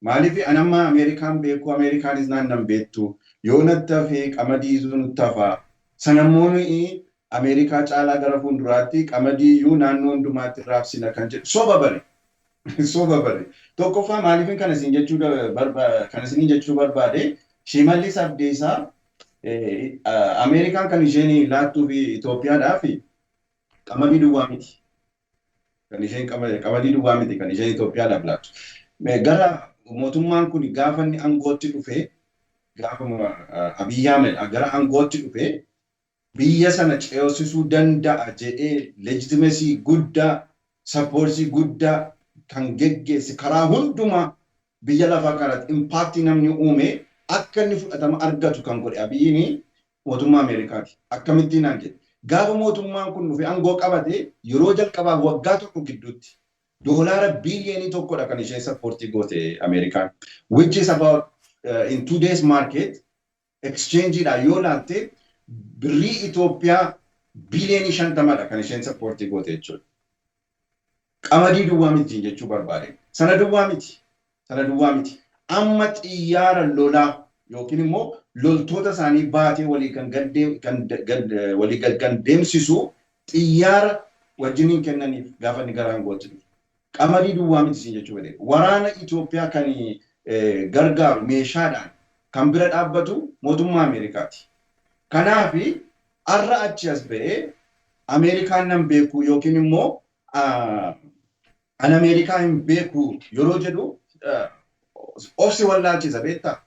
S3: Maaliif ani amma Ameerikaan beeku, Ameerikaanis naannan beektu, yoo natti hafee qamadii nutti hafa, sanammoo nuyi Ameerikaa caalaa gara fuulduraatti qamadii iyyuu naannoo hundumaatti raabsina kan jedhu soba bare. Soba bare. Tokkoffaa, maaliif kana isin jechuu barbaade, Shimallis Abdiisaa Ameerikaan kan isheen laattuu fi Itoophiyaadhaaf qamadii duwwaa miti. Kan isheen qamadii duwwaa miti kan isheen Itoophiyaadhaaf laattu. Gara mootummaan kun gaafa inni aangootti dhufe, gaafa Abiyyi Ahmed gara aangootti dhufe, biyya sana ceesisuu danda'a jedhee legitimacy guddaa, support guddaa kan geggeesse, karaa hundumaa biyya lafaa kanatti impact namni uume akka inni fudhatama argatu kan godhe Abiyyiin mootummaa Ameerikaati. Akkamittiin naan jedhe. Gaafa mootummaan kun dhufe aangoo qabate, yeroo jalqabaaf waggaa tokko gidduutti doolaara biiliyoonii 1dha kan isheen support goote Ameerikaan. Which is about in today's market exchangeidha yoo laalte, birrii Itoophiyaa biiliyoonii 50dha kan isheen support goote jechuudha. Qamadii duwwaa miti jechuu barbaade. Sana duwwaa miti. Sana duwwaa miti. Amma xiyyaara lolaa yookiin immoo loltoota isaanii baatee walii gad kan deemsisu xiyyaara wajjiniin kennaniif gaafa inni gara aangootti dhufu. Qamadii duwwaa miti siin jechuu fedhe. Waraana Itoophiyaa kan gargaaru, meeshaadhaan kan bira dhaabbatu mootummaa Ameerikaati. Kanaafi har'a achi as ba'ee Ameerikaan nan beeku yookiin immoo an Ameerikaa hin beeku yeroo jedhu obsi wallaalchisa, beektaa?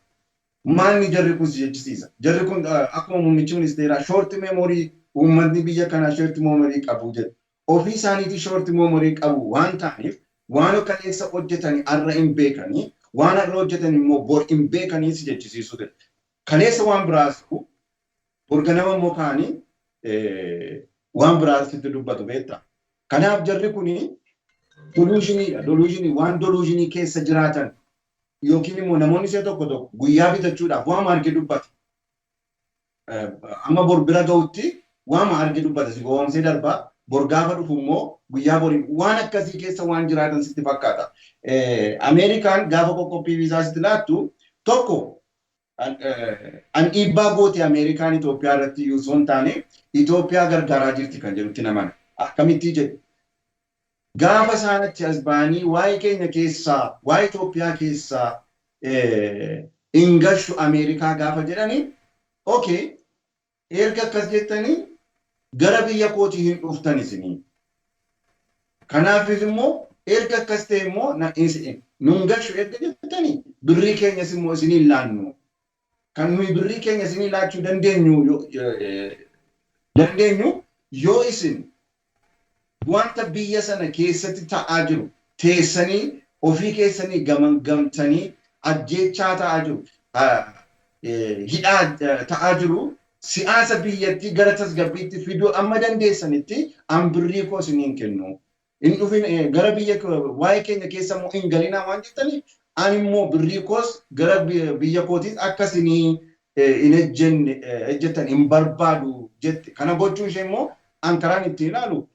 S3: Maalni jarri kun si jechisiisa? Jarri kun akkuma muummichi ministeeraa short memory, uummatni biyya kanaa short memory qabu jedhu. Ofii isaaniitii short memory qabu waan ta'aniif, waan kaleessa hojjetanii har'a hin beekanii, waan har'a hojjetan immoo bor hin beekanii si jechisiisuu jedhu. Kaleessa waan biraas bor ganama immoo ka'anii waan biraas sitti dubbatu, beektaa? Kanaaf jarri kuni delusioniidha. Delusion, waan delusion keessa jiraatan yookiin immoo namoonni si'a tokko tokko guyyaa bitachuudhaaf waan arge dubbata. Amma bor bira ga'utti waan arge dubbata, si gowwoomsee darbaa, bor gaafa dhufu immoo guyyaa borii waan akkasii keessa waan jiraatan sitti fakkaata. Ameerikaan gaafa qoqqophii viizaa sitti laattu tokko an dhiibbaa goote Ameerikaan Itoophiyaa irratti iyyuu osoo hin taane Itoophiyaa gargaaraa jirti kan jedhutti namana. Akkamittii jedhu. Gaafa isaan achi as ba'anii waa'ee keenya keessaa, waa'ee Itoophiyaa keessaa hin gashu Ameerikaa gaafa jedhanii, okay, erga akkas jettanii gara biyya kootii hin dhuftan isinii. Kanaafis immoo erga akkas ta'e immoo nun gashu erga jettanii Birrii keenyas immoo isiniin laannu. Kan nuyi birrii keenya isinii laachuu dandeenyu yoo isin wanta biyya sana keessatti ta'aa jiru teessanii ofii keessanii gamgamtanii ajjeechaa ta'aa jiru, hidhaa ta'aa jiru, siyaasa biyyattii gara tasgabbiitti fiduu amma dandeessanitti an birrii koo isiniin kennu. In dhufin gara biyya waa'ee keenya keessa immoo hin galinaa waan jettaniif ani immoo birrii koos gara biyya kootiis akka isinii hin ejjenne ejjettan hin barbaadu jette. Kana gochuun ishee immoo an karaan ittiin ilaalu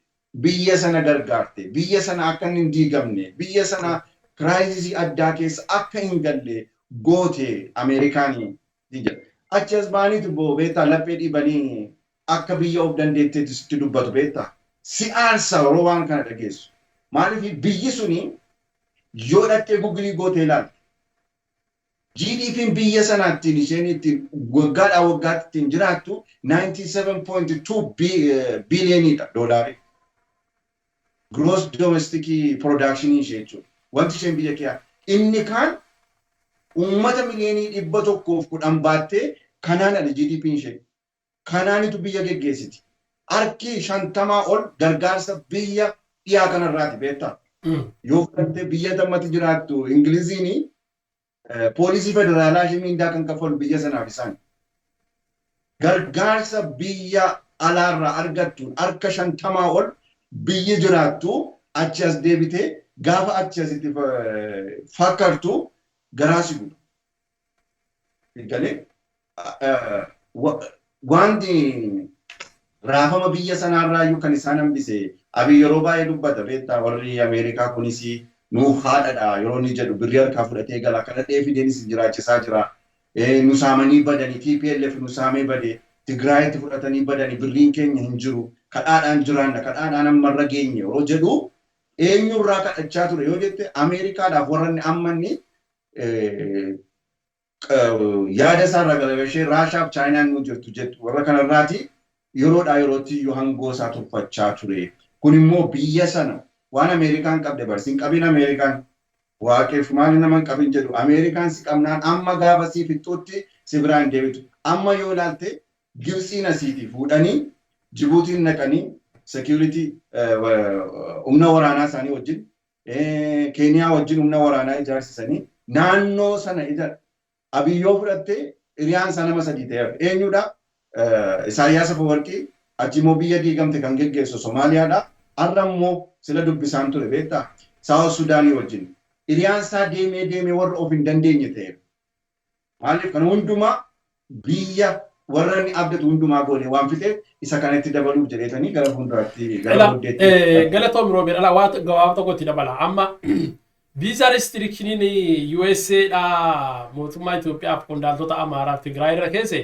S3: biyya sana gargaarte, biyya sana akka hin diigamne, biyya sana crisis addaa keessa akka hin galle goote Ameerikaanii jedha. Achi as ba'aniitu beektaa laphee dhiibanii akka biyya of dandeetteetti sitti dubbatu beektaa. Si aarsa yeroo waan kana dhageessu. Maaliif biyyi suni yoo dhattee Google gootee ilaalte, GDP'n biyya sanaa ittiin isheen ittiin waggaadhaa waggaatti ittiin jiraattu 97.2 biiliyooniidha doolaarii. Gross domestic production ishee jechuudha. Wanti isheen biyya kee inni kaan uummata miliyoonii 110 baattee kanaan ala GDP'n ishee. Kanaanitu biyya geggeessiti. Harki 50 ol gargaarsa biyya dhiyaa kanarraati beektaa. Yoo fudhattee biyya tammatti jiraattu Ingiliziin poolisii federaalaa ishee miindaa kan kaffalu biyya sanaaf isaan. Gargaarsa biyya alaarraa argattuun harka 50 ol biyyi jiraattu achi as deebitee gaafa achi asitti fakkartu garaa si guba. Galee wanti raafama biyya sanaarraayyuu kan isaan hambise Abiy yeroo baay'ee dubbata beektaa, warri Ameerikaa kunis nuuf haadhadha yeroo inni jedhu birrii harkaa fudhatee gala kana dhee fideenis jiraachisaa jira. Nu saamanii badanii, TPLF nu saamee bade, Tigraayitti fudhatanii badanii, birriin keenya hin jiru, kadhaadhaan jiraanna, kadhaadhaan ammarra geenye yeroo jedhu eenyurraa kadhachaa ture yoo jette, Ameerikaadhaaf warra inni amma inni yaada isaarraa galabashee Raashaaf Chaayinaan nu jirtu jettu warra kanarraati yeroodhaa yerootti iyyuu hangoo isaa turfachaa ture. Kun immoo biyya sana waan Ameerikaan qabde barsiin qabin, Ameerikaan waaqeef maali nama hin qabin jedhu, Ameerikaan si qabnaan amma gaafa si fixxuutti si biraa hin deebitu. Amma yoo ilaalte Gibsiin asiitii fuudhanii Jibuutiin naqanii security humna waraanaa isaanii wajjin, Keeniyaa wajjin humna waraanaa ijaarsisanii naannoo sana ija Abiyyoo fudhattee hiriyaan isaa nama sadii ta'eef eenyudha? Isaayyaas Afawarqii, achi immoo biyya diigamte kan geggeessu Somaaliyaadha. Har'a immoo sila dubbisaan ture beektaa? South Sudaanii wajjin. Hiriyaan isaa deemee deemee warra of hin dandeenye ta'eef. Maaliif kana hundumaa biyya warra inni abdatu hundumaa goone waan fixeef isa kanatti dabaluuf jedheetanii gara fuulduraatti gara booddeetti.
S2: Galatoom Roobeel, ala waa gabaabaa tokko itti dabala. Amma visa restrictioniin USA dha mootummaa Itoophiyaaf qondaaltota Amaaraaf Tigraay irra keesse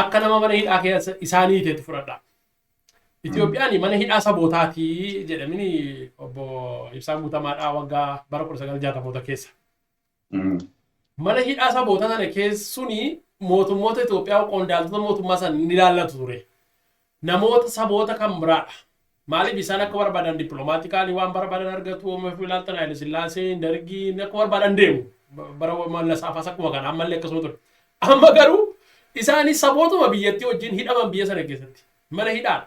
S2: akka nama mana hidhaa keessa isaanii ta'etti fudhadha. Itoophiyaan mana hidhaa sabootaatii jedhamini obbo Ibsaan Guutamaadhaa waggaa bara 1960moota keessa. Mana hidhaa saboota sana keessuni mootummoota Itoophiyaa qondaaltota mootummaa sana ni ilaallatu ture. Namoota saboota kan biraadha. Maaliif isaan akka barbaadan diplomatically waan barbaadan argatu, oomisha ilaaltan Haile Sillaasee, Dargii akka barbaadan deemu. Bara Mallasaafas akkuma kana ammallee akkasuma ture. Amma garuu isaanis sabootuma biyyattii wajjin hidhaman biyya sana keessatti. Mana hidhaa.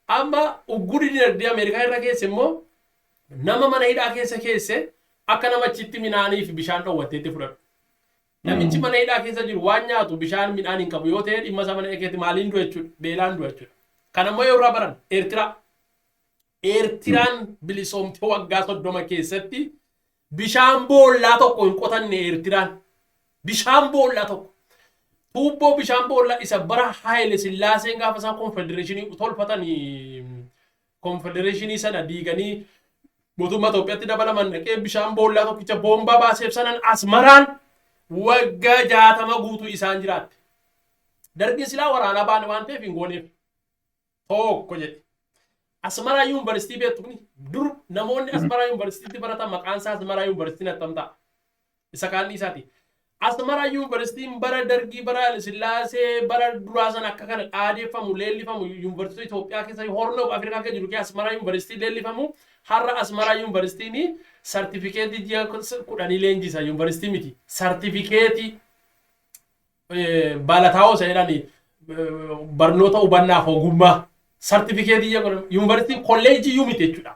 S2: Amma uggurri dinagdee Ameerikaa irra keesse immoo nama mana hidhaa keessa keesse akka nama achitti midhaanii fi bishaan dhoowwatteetti fudhadhu. Namichi mana hidhaa keessa jiru waan nyaatu bishaan midhaan hin qabu yoo ta'e dhimma isaa mana keessatti maaliin du'a jechuudha? Beelaan du'a jechuudha. Kan ammoo yoo irraa baran Eertiraa. Eertiraan bilisoomtee waggaa 30 keessatti bishaan boollaa tokko hin qotanne Eertiraan. Bishaan boollaa tokko. Tuubboo bishaan boollaa isa bara Haayile Sillaaseen gaafa isaan konfedereeshinii tolfatanii konfedereeshinii sana diiganii mootummaa Itoophiyaatti dabalaman dhaqee bishaan boollaa tokkicha boombaa baaseef sanan Asmaraan waggaa 60 guutuu isaan jiraatte. Dargiin silaa waraanaa baane waan ta'eef hin gooneef. Tokko jedhe. Asmaraa Yuunivarsiitii beektu kuni dur namoonni Asmaraa Yuunivarsiitiitti baratan maqaan isaa Asmaraa Yuunivarsiitiin attam ta'a. Isa kaan dhiisaati. Asmaraa Yuunivarsiitiin bara Dargii, bara Haile Sillaasee, bara duraa sana akka kana dhaadeeffamu leellifamu yuunivarsiitii Itoophiyaa keessa, Horn of Afrikaa keessa jiru keessa Asmaraa Yuunivarsiitii leellifamu Har'a Asmaraa Yuunivarsiitiin sartifikeetii ji'a 10 leenjisa, yuunivarsiitii miti. Sartifikeetii baalataawoo isa jedhani, barnoota hubannaaf ogummaa sartifikeetii ji'a 10, yuunivarsiitiin kolleejjii iyyuu miti jechuudha.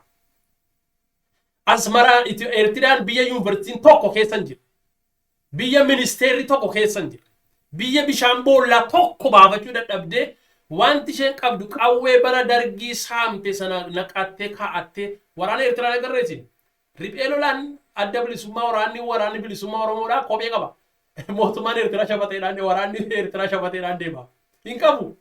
S2: Asmaraa Eertiraan biyya yuunivarsiitiin tokko keessa hin jirre. Biyya ministeerri tokko keessa hin jirre. Biyya bishaan boollaa tokko baafachuu dadhabdee, wanti isheen qabdu qawwee bara Dargii saamte sana naqattee kaa'attee. Waraana Eertiraan agarreessin. Riphee lolaan adda bilisummaa, waraanni bilisummaa Oromoodhaa kophee qaba. Mootummaan Eertiraa shafateedhaan, waraanni Eertiraa shafateedhaan deema. Hin qabu.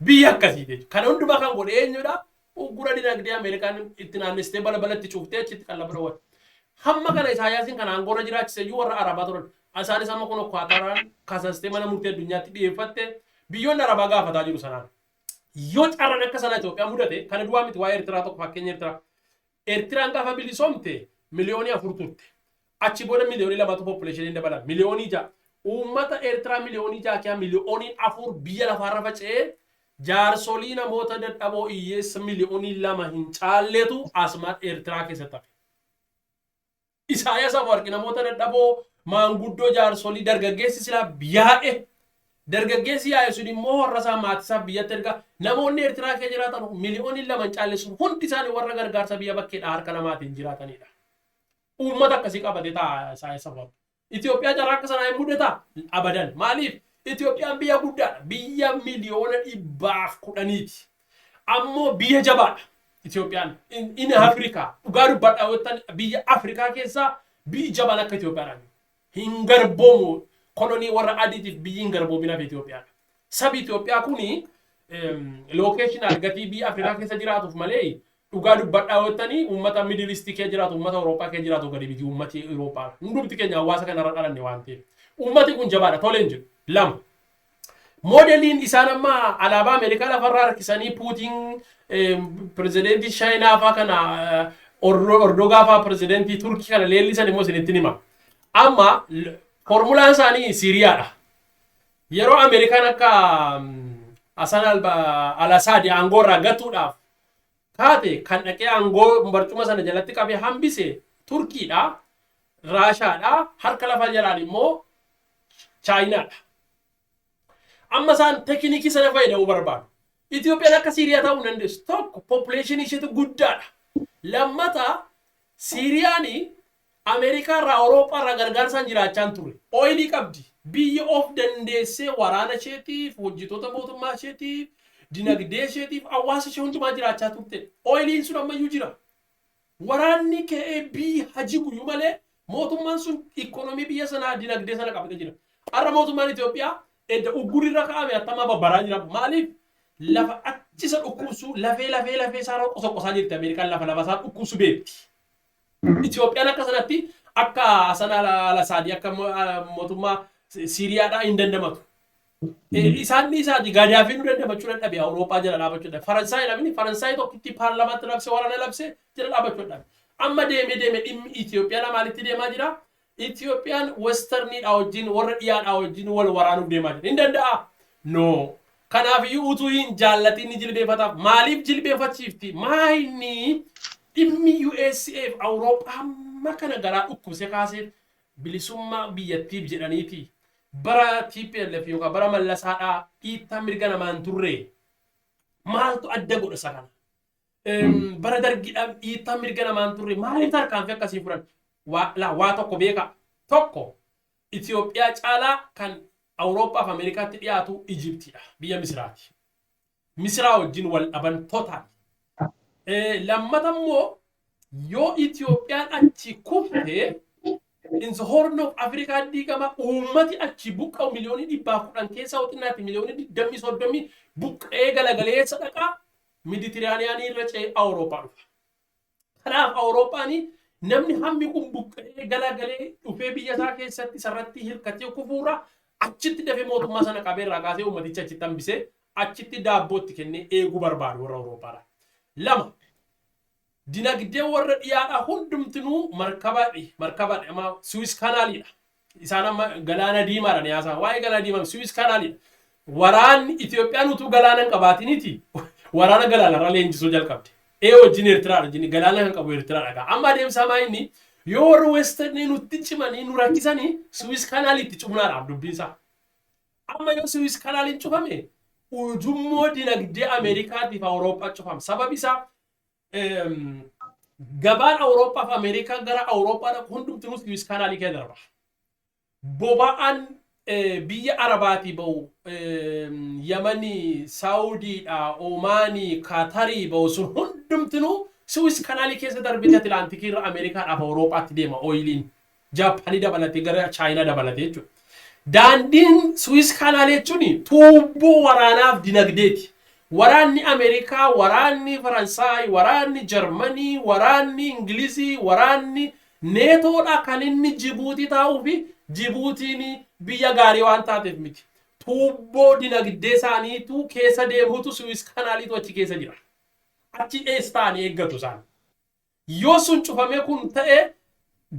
S2: Biyya akkasii jechuudha. Kana hundumaa kan godhe eenyudha? Uggura dinagdee Ameerikaan itti naannessitee balbalatti cuftee achitti qallaba dhowwate. Hamma kana Isaayyaasiin kan aangoorra jiraachise iyyuu warra Arabaa turan. Isaanis amma kun Kwaataraan kasastee mana murtii addunyaatti dhiyeeffatte, biyyoonni Arabaa gaafataa jiru sanaan. Yoo carraan akka sanaa Itoophiyaa mudate, kana duwwaa miti, waa'ee Eertiraa tokko fakkeenya Eertiraa. Eertiraan gaafa bilisoomte 4 miliyoonii turte. Achi booda 2 miliyoonii populationiin dabalan, 6 miliyoonii. Uummata Eertiraa 6 miliyoonii keessaa 4 miliyooniin biyya lafaarra faca'ee, jaarsolii, namoota dadhaboo, hiyyeessa 2 miliyoonii hin caalleetu asuma Eertiraa keessatti hafe. Isaayyaas Afwerqi namoota dadhaboo, maanguddoo, jaarsolii, dargaggeessi silaa yaa'e, dargaggeessi yaa'e sun immoo warra isaa, maatii isaa biyyatti ergaa. Namoonni Eertiraa keessa jiraatan 2 miliyoonii hin caalle sun hundi isaanii warra gargaarsa biyya bakkeedhaa harka namaatiin jiraatanidha. Uummata akkasii qabatee taa'a Isaayyaas Afwerqi. Itoophiyaa carraa akka sanaa hin mudataa? Abadan. Maaliif? Itoophiyaan biyya guddaadha. Biyya 110 miliyooniiti. Ammoo biyya jabaadha. Itoophiyaan in Afrikaa, dhugaa dubbadhaa yoo, biyya Afrikaa keessaa biyyi jabaan akka Itoophiyaadhaan hin garboomu. Kolonii warra adiitiif biyyi hin garboomin hafe Itoophiyaadha. Sabi Itoophiyaa kuni locational gatii biyya Afrikaa keessa jiraatuuf malee, dhugaa dubbadhaa yoo jettanii, uummata Middle East keessa jiraatu, uummata Awurooppaa keessa jiraatu gadi miti uummati Awurooppaa. Hundumti keenya hawaasa kanarra dhalanne waan ta'eef. Uummati kun jabaadha, toleen jedhu. Lama. Moodeliin isaan amma alaabaa Ameerikaa lafarraa harkisanii, Puutiin pirezidentii Chaayinaa faa kana, Ordogaa faa, pirezidentii Turkii kana leellisan immoo isinitti hima. Amma formulaan isaanii Siiriyaadha. Yeroo Ameerikaan akka Hasan al-Asaad aangoo irraa gatuudhaaf kaate, kan dhaqee aangoo barcuma sana jalatti qabee hambise Turkiidha, Raashaadha, harka lafa jalaan immoo Chaayinaadha. Amma isaan tekinikii sana fayyadamuu barbaadu. Itoophiyaan akka Siiriyaa ta'uu hin dandeessu. Tokko, populationii isheetu guddaadha. Lammata, Siiriyaan Ameerikaa irraa, Awurooppaa irraa gargaarsaan jiraachaa hin turre. Oilii qabdi. Biyya of dandeessee waraana isheetiif, hojjettoota mootummaa isheetiif, dinagdee isheetiif, hawaasa ishee hundumaa jiraachaa turte. Oiliin sun ammayyuu jira. Waraanni ka'ee biyyi haji guyyuu malee mootummaan sun ikoonomii biyya sanaa, dinagdee sana qabatee jira. Har'a mootummaan Itoophiyaa edda uggurri kaa'ame attamaa babbaraa jira. Maaliif? Lafa achisa dhukkubsu, lafee isaa qosoqosaa jirti Ameerikaan, lafa isaa dhukkubsu beekti. Itoophiyaan akka sanatti, akka Hasan al-Asaadii, akka mootummaa Siiriyaadhaa hin dandamatu. Isaan dhiisaati, Gaadaafii nu dandamachuu dadhabe, Awurooppaa jala dhaabachuu dadhabe. Faransaay namni Faransaay tokkitti paarlamaatti labse, waraana labse, jala dhaabachuu dadhabe. Amma deemee deemee dhimmi Itoophiyaa maalitti deemaa jira? Itoophiyaan westerniidhaa wajjin, warra dhiyaadhaa wajjin wal waraanuuf deemaa jira. Hin danda'aa? No. Kanaafiyyuu utuu hin jaallatin ni jilbeeffataaf. Maaliif jilbeeffachiifti? Maayini dhimmi USA fi Awurooppaa hamma kana garaa dhukkubsee kaaseef bilisummaa biyyattiif jedhaniiti. Bara TPLF yookaan bara Mallasaadhaa dhiittaa mirga namaa hin turre. Maaltu adda godha isa kana? Bara Dargiidhaan dhiittaa mirga namaa hin turre. Maaliif tarkaanfii akkasii fudhan? Waa tokko beeka. Tokko, Itoophiyaa caalaa kan Awurooppaa fi Ameerikaatti dhiyaatu Ijiptiidha. Biyya Misiraati. Misiraa wajjin wal dhaban total. Lammata immoo, yoo Itoophiyaan achi kufte, in the Horn of Africa diigama. Uummati achi buqqa'u 110 miliyoonii keessaa xinnaatti 20 miliyoonii, 30 buqqa'ee galagaleessa dhaqaa, Miditiraaniyaanii irra ce'ee Awurooppaa dhufa. Kanaaf Awurooppaan namni hammi kun buqqa'ee galagalee dhufee biyya isaa keessatti isarratti hirkatee kufuurra, achitti dafee mootummaa sana qabee irraa kaasee uummaticha achitti hambisee, achitti daabbootti kennee eeguu barbaadu warra Awurooppaadha. Lama, dinagdee warra dhiyaadhaa hundumtinuu markabadha, amma Suez Canalidha. Isaan amma galaana diimaadha ni haasa'an. Waa'ee galaana diimaa, Suez Canalidha. Waraanni Itoophiyaan utuu galaana hin qabaatiniiti waraana galaanarra leenjisuu jalqabde. Ee, wajjin Eertiraadha wajjin galaana kan qabu Eertiraadha. Amma adeemsa maa inni yoo warri Westernii nutti cimanii nu rakkisanii, Suez Canalitti cufnaadhaaf dubbiinsaa. Amma yoo Suez Canaliin cufame, ujummoo dinagdee Ameerikaatiif Awurooppaa cufama. Sababi isaa gabaan Awurooppaa fi Ameerikaa gara Awurooppaa dhaqu hundumtinuu Suez Canalii keessa darba. Boba'aan biyya Arabaatii ba'u, Yamanii, Saawudiidha, Omaanii, Kaatarii ba'u sun hundumtinuu Suez Canalii keessa darbee Atlaantikii irra Ameerikaadhaaf Awurooppaatti deema oiliin. Jaappaanii dabalatee, gara Chaayinaa dabalatee jechuudha. Daandiin Suez Canal jechuun tuubboo waraanaaf dinagdeeti. Waraanni Ameerikaa, waraanni Faransaay, waraanni Jarmanii, waraanni Ingilizii, waraanni Neetoodha kan inni Jibuutii taa'uu fi Jibuutiin biyya gaarii waan taateef miti. Tuubboo dinagdee isaaniitu keessa deemutu, Suez Canaliitu achi keessa jira. Achi eessa ta'anii eeggatu isaan. Yoo sun cufamee kun ta'e,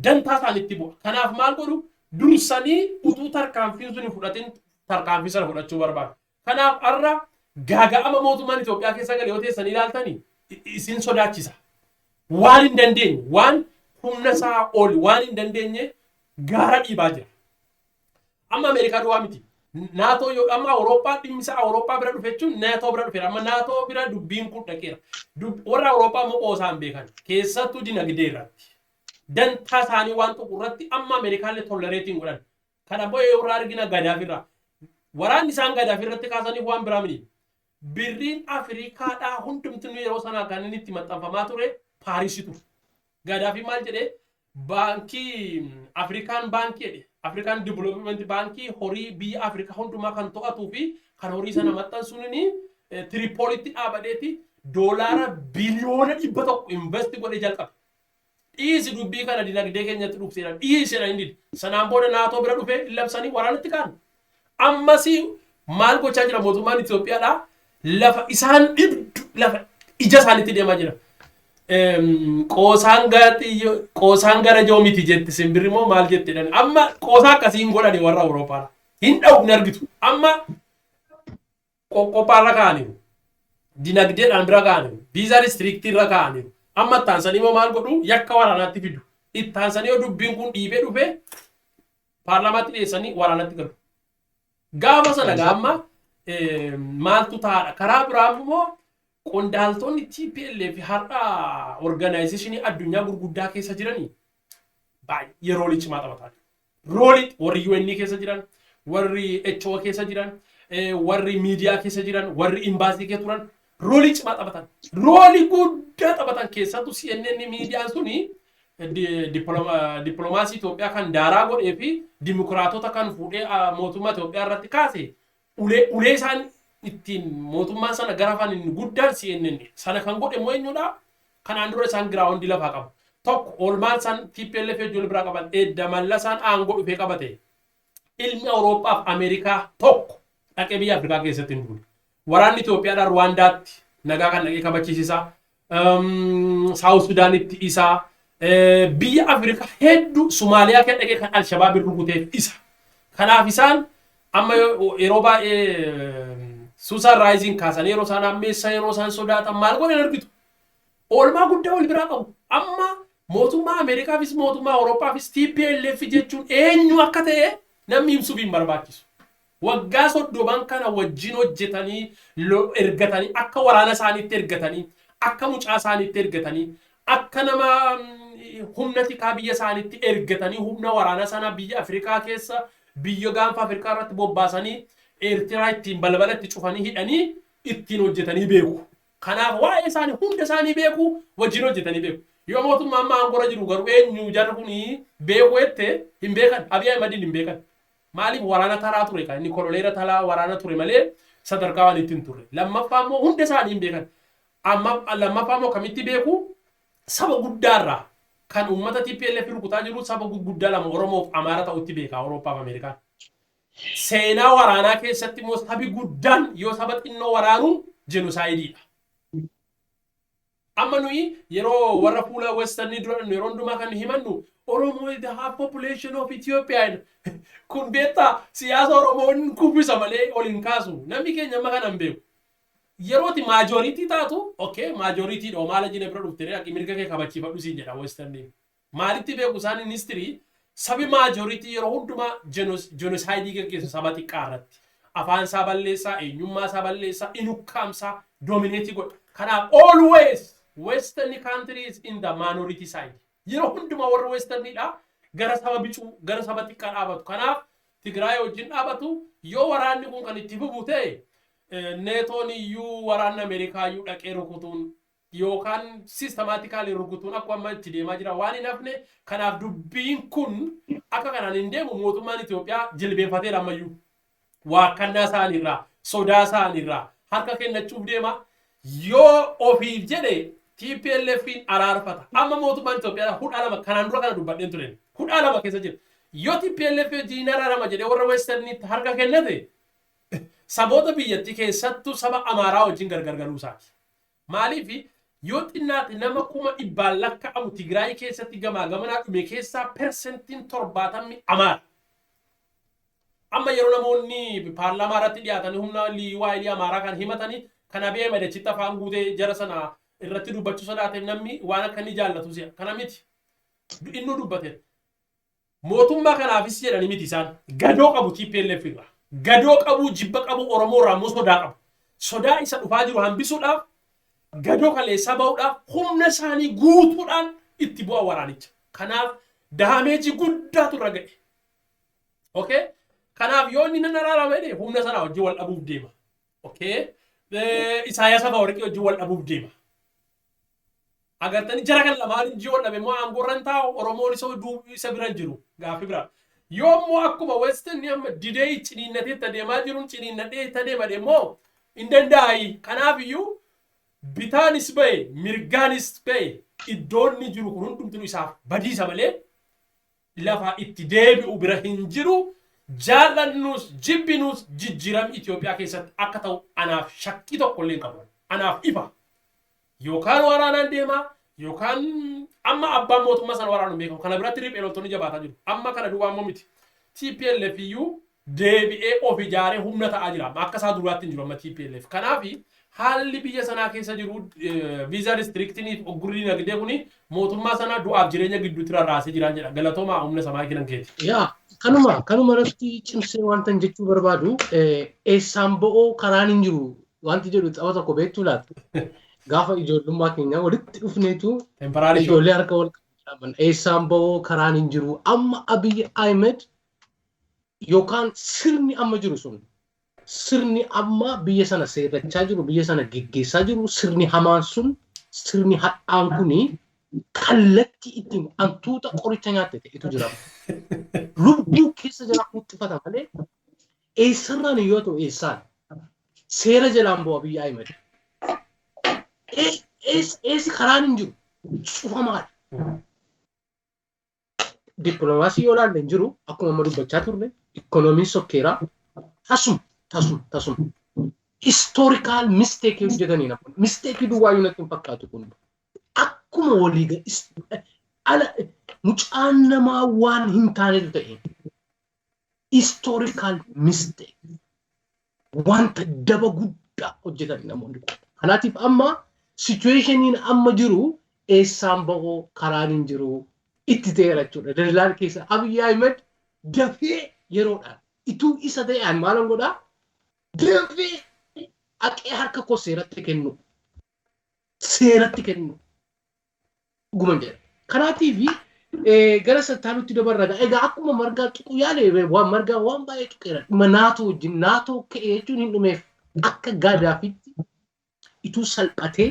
S2: dantaa isaanitti bu'a. Kanaaf maal godhu? Dursanii utuu tarkaanfiin sun hin fudhatin tarkaanfii sana fudhachuu barbaadu. Kanaaf har'a gaaga'ama mootummaan Itoophiyaa keessa gale yoo teessanii ilaaltanii isin sodaachisa. Waan hin dandeenye, waan humna isaa ol waan hin dandeenye gaara dhiibaa jira. Amma Ameerikaa duwwaa miti. Naatoo yoo amma Awurooppaa, dhimmisa Awurooppaa bira dhufe jechuun Naatoo bira dhufeera. Amma Naatoo bira dubbiin kun dhaqeera. Warra Awurooppaa immoo qoosaan beekan. Keessattuu dinagdee irratti. Dantaa isaanii waan tuqu irratti amma Ameerikaallee tolerate hin godhan. Kana immoo yeroo argina Gadaafi irraa. Waraanni isaan Gadaafi irratti kaasaniif waan biraa miti. Birriin Afrikaadhaa hundumtinuu yeroo sanaa kan inni itti maxxanfamaa ture Paarisi ture. Gadaafi maal jedhee? Baankii Afrikaan baankii jedhe. Afrikaan Development Baankii horii biyya Afrikaa hundumaa kan to'atuu fi kan horii sana maxxansuun Tiripoolitti dhaabadeeti doolaara biliyoona 100 invest godhee jalqabe. Dhiisi, dubbii kana dinagdee keenyatti dhufseera, dhiisedha inni dide. Sanaan booda Naatoo bira dhufee labsanii waraanatti ka'an. Ammasii maal gochaa jira mootummaan Itoophiyaadhaa? Lafa isaan dhibdu, lafa ija isaanitti deemaa jira. Qoosaan gara qoosaan gara joo miti jetti simbirri moo maal jetti jedhan. Amma qoosaa akkasii hin godhani warra Awuroopaadha. Hin dha'u, hin argitu. Amma qoqqophaarra kaa'aniiru. Dinagdeedhaan bira kaa'aniiru. Visa restrictii irra kaa'aniiru. Amma ittaansanii immoo maal godhu? Yakka waraanaatti fidu. Ittaansanii yoo dubbiin kun dhiibee dhufe, paarlaamaatti dhiyeessanii waraanatti galu. Gaafa sana gaamma maaltu taa'adha? Karaa biraa immoo qondaaltonni TPLF har'a organizationii addunyaa gurguddaa keessa jiranii baay'ee roleii cimaa taphataa jiru. Roleii warri UN keessa jiran, warri HO keessa jiran, warri miidiyaa keessa jiran, warri imbaasii keessa turan roleii cimaa taphatan. Roleii guddaa taphatan. Keessattuu CNN, miidiyaan suni dippiloomaasii Itoophiyaa kan daaraa godhee fi dimokiraatota kan fuudhee mootummaa Itoophiyaa irratti kaase, ulee ulee isaan ittiin mootummaa sana gara afaan inni guddaan CNN. Sana kan godhe immoo eenyudha? Kanaan dura isaan groundii lafaa qabu. Tokko oolmaan isaan TPLF wajjin biraa qaban, edda mallasaan aangoo dhufee qabate, ilmi Awurooppaa fi Ameerikaa tokko dhaqee biyya Afrikaa keessatti hin duule. Waraanni Itoophiyaadhaan Ruwaandaatti nagaa kan dhaqee kabachiisisaa. South Sudaanitti isaa. Biyya Afrikaa hedduu, Somaaliyaa kan dhaqee kan Alshabaab rukuteef isa. Kanaaf isaan amma yeroo baay'ee Suusaan Raayiziin kaasanii yeroo isaan ammeessan, yeroo isaan sodaatan maal godhan argitu. Oolmaa guddaa wal biraa qabu. Amma mootummaa Ameerikaafis mootummaa Awurooppaafis TPLF jechuun eenyu akka ta'e namni ibsuuf hin barbaachisu. Waggaa 30n kana wajjin hojjetanii, ergatanii, akka waraana isaaniitti ergatanii, akka mucaa isaaniitti ergatanii, akka nama humna tikaa biyya isaaniitti ergatanii, humna waraana sana biyya Afrikaa keessa, biyya gaanfa Afrikaa irratti bobbaasanii, Eertiraa ittiin balbala itti cufanii hidhanii ittiin hojjetanii beeku. Kanaaf waa'ee isaanii hunda isaanii beeku, wajjin hojjetanii beeku. Yoo mootummaa amma aangorra jiru garuu eenyu jarri kuni beeku jette, hin beekan. Abiy Ahimadiin hin beekan. Maaliif? Waraana taraa ture, kan inni koloneera talaa waraana ture malee sadarkaa waan itti hin turre. Lammaffaa immoo hunda isaanii hin beekan. Amma lammaffaa immoo kamitti beeku? Saba guddaarraa kan uummata TPLF rukutaa jiru saba gurguddaa lama, Oromoof Amaara ta'utti beeka Awurooppaa fi Ameerikaan. Seenaa waraanaa keessatti immoo sabi guddaan yoo saba xinnoo waraanu genocideiidha. Amma nuyi yeroo warra fuula Westernii dura yeroo hundumaa kan himannu Oromoo is the half population of Ethiopia. Kun beektaa, siyaasa Oromoo hin kuffisa malee ol hin kaasu. Namni keenya amma kana hin beeku. Yerooti majority taatu, okay, majority dha, maala jine bira dhuftee aqi mirga kee kabachiifadhu siin jedha Westerniin. Maalitti beeku isaan history? Sabi majority yeroo hundumaa genocide gaggeessa saba xiqqaa irratti. Afaan isaa balleessaa, eenyummaa isaa balleessaa, inukkaamsaa, dominate godha. Kanaaf always Western countries in the minority side. Yeroo hundumaa warra Westerniidha gara saba bicuu, gara saba xiqqaa dhaabatu. Kanaaf Tigraay wajjin dhaabatu. Yoo waraanni kun kan itti fufu ta'e, NATOn iyyuu, waraanni Ameerikaa iyyuu dhaqee rukutuun yookaan systematically rukutuun akkuma amma itti deemaa jira waan hin hafne. Kanaaf dubbiin kun akka kanaan hin deemu. Mootummaan Itoophiyaa jilbeenfateera ammayyuu, waakkannaa isaaniirraa, sodaa isaaniirraa harka kennachuuf deema. Yoo ofiif jedhe TPLFin araarfata. Amma mootummaan Itoophiyaa hudhaa lama, kanaan dura kana dubbadheen ture, hudhaa lama keessa jira. Yoo TPLF wajjin araarama jedhee warra Westerniitti harka kennate, saboota biyyattii keessattuu saba Amaaraa wajjin gargar galuu isaati. Maaliif? Yoo xinnaate nama 100,000 lakkaa'amu Tigraay keessatti gamaa gamanaa dhume keessaa 70% Amaara. Amma yeroo namoonni paarlaamaa irratti dhiyaatanii humna liyyuu Amaaraa kan himatanii kan Abiy Ahmed achitti afaan guutee jara sana irratti dubbachuu sodaateef namni waan akka inni jaallatu si'a. Kana miti. Innuu dubbateera. Mootummaa kanaafis jedhanii miti, isaan gadoo qabu TPLF irraa. Gadoo qabu, jibba qabu, Oromoo irraa immoo sodaa qabu. Sodaa isa dhufaa jiru hambisuudhaaf, gadoo kaleessaa bahuudhaaf humna isaanii guutuudhaan itti bu'a waraanicha. Kanaaf damage guddaatu irra ga'e. Okay? Kanaaf yoo inni nan araarama jedhe, humna sanaa wajjin wal dhabuuf deema. Okay? Isaayyaas Afawarqii wajjin wal dhabuuf deema. Agartanii, jara kan lamaan injii wal dhabe immoo aangoo irra hin taa'u, Oromoon isa isa bira hin jiru gaaffii biraa. Yoo immoo akkuma Western amma didee ciniinnatee itti adeemaa jiruun ciniinnatee itti adeema immoo hin danda'ayi. Kanaaf iyyuu bitaanis ba'e mirgaanis ba'e iddoon inni jiru kun hundumtuu isaaf badiisa malee lafa itti deebi'u bira hin jiru. Jaallannus jibbinus jijjiiramni Itoophiyaa keessatti akka ta'u anaaf shakkii tokko illee hin qabu. Anaaf ifa. Yookaan waraanaan deemaa, yookaan amma abbaan mootummaa sana waraanu beekamu. Kana biratti riphee loltoonni jabaataa jiru. Amma kana duwwaa immoo miti. TPLF iyyuu deebi'ee of ijaaree humna ta'aa jira. Akka isaa duraatti hin jiru amma TPLF. Kanaaf haalli biyya sanaa keessa jiru, visa restrictionii fi oggurri dinagdee kuni mootummaa sanaa du'aaf jireenya gidduutti rarraasee jiraan jedha. Galatoomaa, humna samaa kinan keeti.
S1: Yaa, kanuma irratti cimsee wanta jechuu barbaadu, eessaan bo'oo karaan hin jiru wanti jedhu tapha tokko beektuu laata? Gaafa ijoollummaa keenya walitti dhufneetu
S2: Temporary show.
S1: ijoollee harka wal qaban, eessaan ba'oo karaan hin jiru. Amma Abiy Ahmed yookaan sirni amma jiru sun, sirni amma biyya sana seerrachaa jiru, biyya sana geggeessaa jiru, sirni hamaan sun, sirni hadhaan kuni kallattii ittiin hantuuta qoricha nyaatte ta'etu jira. Lubbuu keessa jira huxxifata malee eessarraan yoo ta'u eessaan seera jalaan bu'a Abiy Ahmed. Eessi karaan hin jiru, cufamaadha. Dippiloomaasii yoo ilaalle hin jiru, akkuma amma dubbachaa turre ikoonomiin sokkeeraa, tasuma tasuma tasuma historical mistake hojjetanii namoonni mistake duwwaa natti hin fakkaatu. Kun akkuma walii ala mucaan namaa waan hin taanetu ta'e, historical mistake, wanta daba guddaa hojjetan namoonni kun. Kanaatiif amma situationiin amma jiru eessaan ba'oo karaan hin jiru itti ta'eera jechuudha. Daldalaan keessa Abiy Ahmed dafee yeroodhaan ituu isa ta'e ani maalan godhaa? Dafee haqee harka koo seeratti kennu. Seeratti kennu. Dhuguma jedha. Kanaatiif gara sattaanutti dabarra. Egaa akkuma Margaa tuqu yaale, waan Margaa waan baay'ee tuqeera. Dhimma NATO wajjin NATO ka'e jechuun hin dhumeef. Akka Gaadaafitti ituu salphatee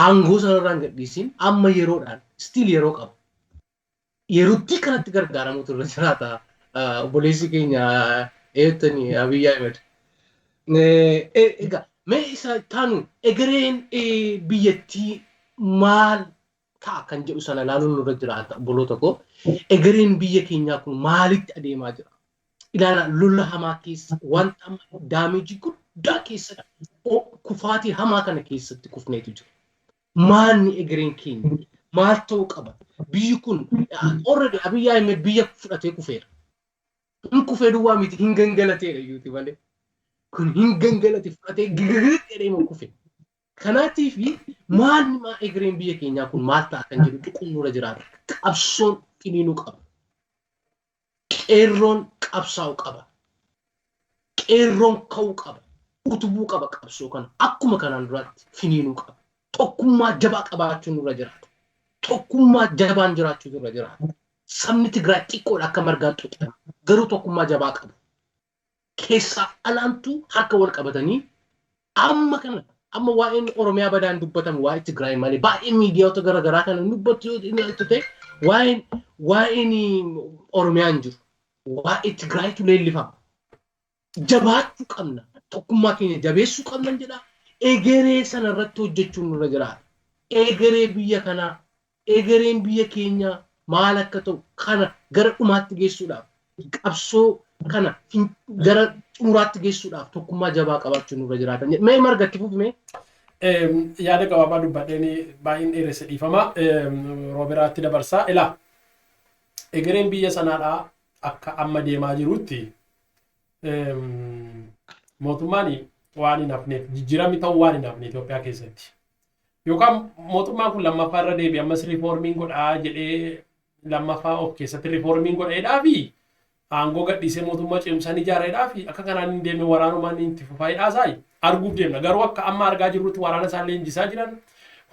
S1: aangoo sanarraan gadhiisin amma yeroodhaan still yeroo qaba. Yerootti kanatti gargaaramuutu irra jiraata. Obboleessi keenya eettani Abiy Ahmed. Egaa mee isa taanu egereen biyyattii maal ta'a kan jedhu sana ilaaluun nurra jiraata, obboloota koo. Egereen biyya keenyaa kun maalitti adeemaa jira? Ilaalaa, lola hamaa keessa, wanta damage guddaa keessatti, kufaatii hamaa kana keessatti kufneetu jira. Maalni egereen keenya? Maal ta'uu qaba? Biyyi kun already Abiy Ahmed biyya fudhatee kufeera. Hin kufee duwwaa miti, hin gangalateera iyyuuti malee. Kun hin gangalate fudhatee gigigig jedhee immoo kufe. Kanaatiif maal maa egereen biyya keenyaa kun maal ta'a kan jedhu tuquun nurra jiraata. Qabsoon finiinuu qaba. Qeerroon qabsaa'uu qaba. Qeerroon ka'uu qaba. Utubuu qaba qabsoo kana. Akkuma kanaan duraatti finiinuu qaba. Tokkummaa jabaa qabaachuun nurra jiraata. Tokkummaa jabaan jiraachuu nurra jiraata. Sabni Tigraay xiqqoodha akka margaan xuxxan. Garuu tokkummaa jabaa qabu. Keessaa alaantu harka wal qabatanii amma kana amma waa'een Oromiyaa badaan dubbatamu waa'ee Tigraay malee baay'ee miidiyaota garaagaraa kana dubbatu yoo ta'e waa'een Oromiyaa hin jiru. Waa'ee Tigraayitu leellifama. Jabaachuu qabna. Tokkummaa keenya jabeessuu qabna jedha. Egeree sana irratti hojjechuun nurra jiraata. Egeree biyya kanaa, egereen biyya keenyaa maal akka ta'u kana gara dhumaatti geessuudhaaf qabsoo kana gara xumuraatti geessuudhaaf tokkummaa jabaa qabaachuun nurra jiraata. Mee margatti fufi mee?
S2: Yaada gabaabaa dubbadheen baay'een dheeresse dhiifama. Rooberaatti dabarsaa. Ilaa, egereen biyya sanaadhaa akka amma deemaa jirutti mootummaan waan hin hafneef, jijjiiramni ta'uu waan hin hafne Itoophiyaa keessatti. Yookaan mootummaan kun lammaffaa irra deebi'e ammas riifoormiin godhaa jedhee lammaffaa of keessatti riifoormiin godheedhaa fi aangoo gadhiisee mootummaa cimsanii ijaareedhaa fi akka kanaan hin deemne waraanumaan itti fufaa'edhaa saayi arguuf deemna. Garuu akka amma argaa jirrutti waraana isaan leenjisaa jiran,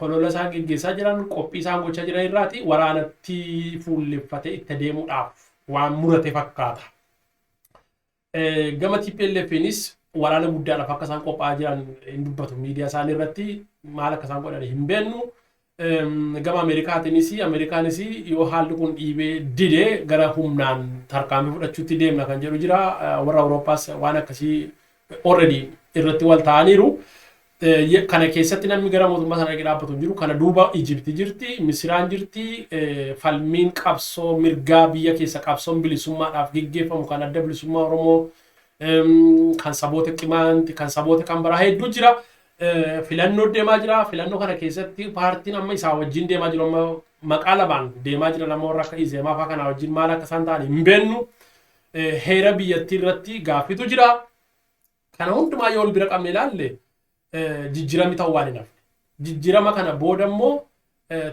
S2: holola isaan geggeessaa jiran, qophii isaan gochaa jiran irraati waraanatti fuulleffatee itti deemuudhaaf waan murate fakkaata. Gama TPLFiinis waraana guddaadhaaf akka isaan qophaa'aa jiran hin dubbatu miidiyaa isaanii irratti, maal akka isaan godhan hin beeknu. Gama Ameerikaatiinis, Ameerikaanis yoo haalli kun dhiibee didee gara humnaan tarkaanfii fudhachuutti deemna kan jedhu jira. Warra Awurooppaas waan akkasii already irratti wal ta'aniiru. Kana keessatti namni gara mootummaa sana dhaabbatu hin jiru. Kana duuba Ijipti jirti, Misiraan jirti, falmiin qabsoo mirgaa biyya keessa qabsoon bilisummaadhaaf geggeeffamu kan Adda Bilisummaa Oromoo, kan saboota Qimaanti, kan saboota kan biraa hedduu jira. Filannoo deemaa jira. Filannoo kana keessatti paartiin amma isaa wajjin deemaa jiru amma maqaa lamaan deemaa jira, nama warra akka Izeemaa fa'aa kanaa wajjin maal akka isaan ta'an hin beeknu. Heera biyyattii irratti gaaffitu jira. Kana hundumaa yoo wal bira qabne ilaalle, jijjiiramni ta'uu waan hin hafne. Jijjiirama kana booda immoo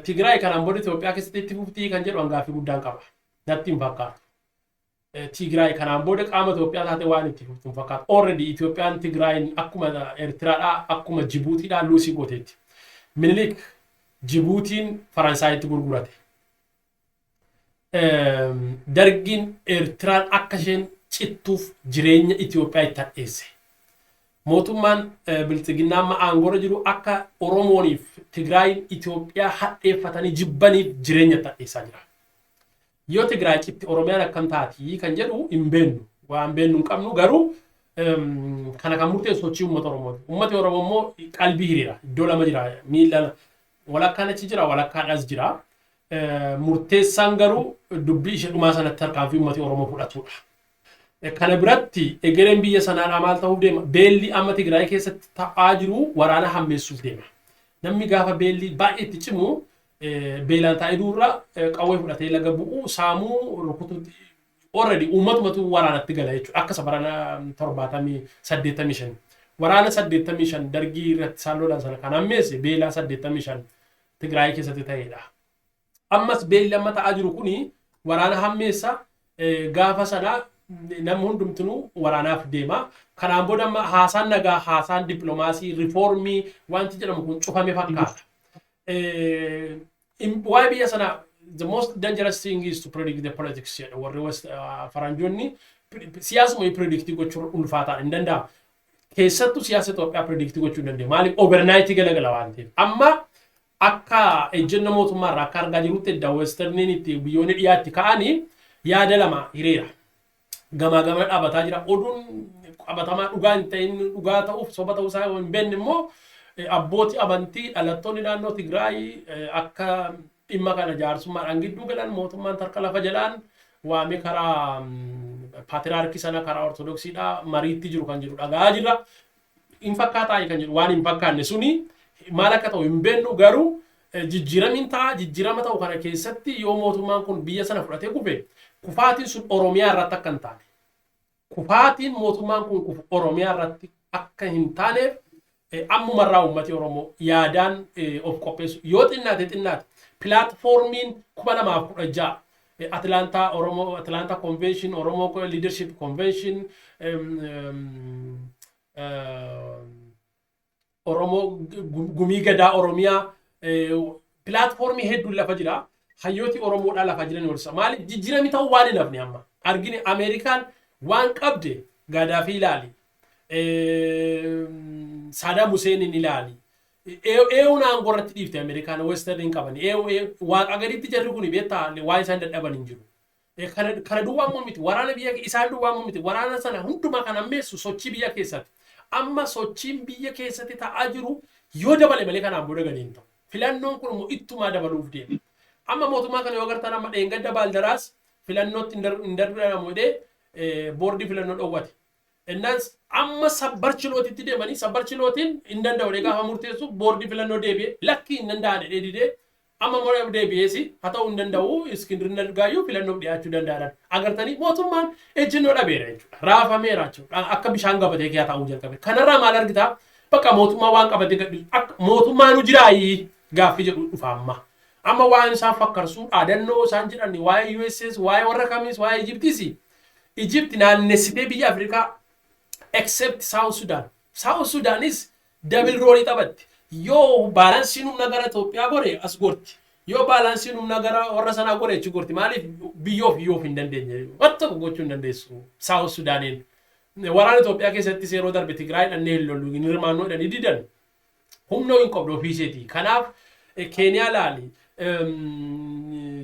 S2: Tigraay kanaan booda Itoophiyaa keessatti itti fuftii kan jedhu gaaffii guddaan qaba. Natti hin fakkaatu. Tigraay kanaan booda qaama Itoophiyaa taate waan itti fuftu hin fakkaatu. Already Itoophiyaan Tigraayin akkuma Eertiraadhaa, akkuma Jibuutiidhaa luusii gooteetti. Minilik Jibuutiin Faransaayitti gurgurate. Dargiin Eertiraan akka isheen cittuuf jireenya Itoophiyaa itti hadheesse. Mootummaan bilxiginnaa amma aangoorra jiru akka Oromooniif Tigraayin Itoophiyaa hadheeffatanii jibbaniif jireenya itti hadheessaa jira. Yoo Tigraay citti Oromiyaan akkam taatii kan jedhu hin beennu. Waan beennu hin qabnu, garuu kana kan murteessu sochii uummata Oromooti. Uummati Oromoo immoo qalbii hiriira. Iddoo lama jira. Miila walakkaan achi jira, walakkaan as jira. Murteessaan garuu dubbii ishee dhumaa sanatti tarkaanfii uummati Oromoo fudhatudha. Kana biratti egereen biyya sanaadhaa maal ta'uuf deema? Beelli amma Tigraay keessatti ta'aa jiru waraana hammeessuuf deema. Namni gaafa beelli baay'ee itti cimu beelaan taa'ee duurra qawwee fudhatee laga bu'uu, saamuu, rukutuutti already uummatumatu waraanatti gala jechuudha. Akka isa barana 70, 85. Waraana 85 Dargii irratti isaan lolan sana kan hammeesse beelaa 85 Tigraay keessatti ta'edha. Ammas beelli amma ta'aa jiru kuni waraana hammeessa. Gaafa sana namni hundumtinuu waraanaaf deema. Kanaan booda amma haasaan nagaa, haasaan dippiloomaasii, riifoormii wanti jedhamu kun cufame fakkaata. Waa'ee biyya sanaa, the most dangerous thing is to predict the politics jedha warri West, faranjoonni. Siyaasuma predict gochuun ulfaataa hin danda'amu. Keessattuu siyaasa Itoophiyaa predict gochuu hin danda'amu. Maaliif? Overnight galagala waan ta'eef. Amma akka ejjenna mootummaa irraa akka argaa jirutti edda westerniin itti biyyoonni dhiyaatti ka'anii yaada lama hiriira. Gamaa gama dhaabataa jira. Oduun qabatamaa dhugaa hin ta'in dhugaa ta'uuf soba ta'uu isaa hin beekne immoo abbootii amantii dhalattoonni naannoo Tigraay akka dhimma kana jaarsummaadhaan gidduu galan mootummaan tarka lafa jalaan waamee karaa paatiraarkii sana, karaa Ortodoksiidhaa mariitti jiru kan jedhu dhaga'aa jirra. Hin fakkaataa kan jedhu, waan hin fakkaanne suni maal akka ta'u hin beeknu, garuu jijjiiramiin ta'a. Jijjiirama ta'u kana keessatti yoo mootummaan kun biyya sana fudhatee kufe, kufaatiin sun Oromiyaa irratti akka hin taane, kufaatiin mootummaan kun kufu Oromiyaa irratti akka hin taaneef ammumarraa uummati Oromoo yaadaan of qopheessu, yoo xinnaate xinnaate platformiin 2016 Atlanta Oromoo, Atlanta Convention, Oromoo Leadership Convention, Oromoo Gumii Gadaa Oromiyaa, platformii hedduun lafa jira. Hayyooti Oromoodhaa lafa jiran walisa. Maaliif jijjiirami ta'uu waan hin hafne amma. Argine, Ameerikaan waan qabde Gaadaafii ilaali. Saadaam Huseeniin ilaali. Eewuun aangoo irratti dhiifte Ameerikaan Westerniin qaban. Waaqa gaditti jarri kun beektaa waan isaan dadhaban hin jiru. Kana duwwaa immoo miti, waraana biyya isaan duwwaa immoo miti, waraana sana hundumaa kan ammeessu sochii biyya keessatti. Amma sochiin biyya keessatti ta'aa jiru yoo dabale malee kanaan booda gadi hin ta'u. Filannoon kun immoo ittumaa dabaluuf deema. Amma mootummaa kana yoo agartan, amma dheengadda Baaldaraas filannootti hin darbamu jedhee boordii filannoo dhoowwate. Innaan amma sabbar chilootitti deemanii sabbar chilootiin hin danda'u gaafa murteessu, boordii filannoo deebi'ee lakkii hin danda'an jedhee didee, amma immoo deebi'ees haa ta'uu hin danda'u, Iskindir Naggaayyuu filannoof dhiyaachuu danda'an. Agartanii, mootummaan ejjennoo dhabeera jechuudha. Raafameera jechuudha. Akka bishaan gabatee kee ta'uu jalqabe. Kanarraa maal argitaa? Bakka mootummaa waan qabatee gadhiisu akka mootummaan jiraayii gaaffii jedhu dhufa amma. Amma waan isaan fakkarsuu dhaadannoo isaan jedhan waa'ee USS, waa'ee warra kamiis, waa'ee Ijiptiis, Ijipti naannessitee biyya Afrikaa except South Sudan. South Sudanis double role taphatti. Yoo balanceiin humna gara Itoophiyaa gore as gorti. Yoo balanceiin humna gara warra sanaa gore achi gorti. Maaliif biyyoof iyyoof hin dandeenye. Waan tokko gochuu hin dandeessu South Sudaniin. Waraana Itoophiyaa keessattis yeroo darbe Tigraay dhannee hin lollu, hin hirmaannoo jedhanii didan. Humna hin qabdu ofii isheeti. Kanaaf Keeniyaa laali.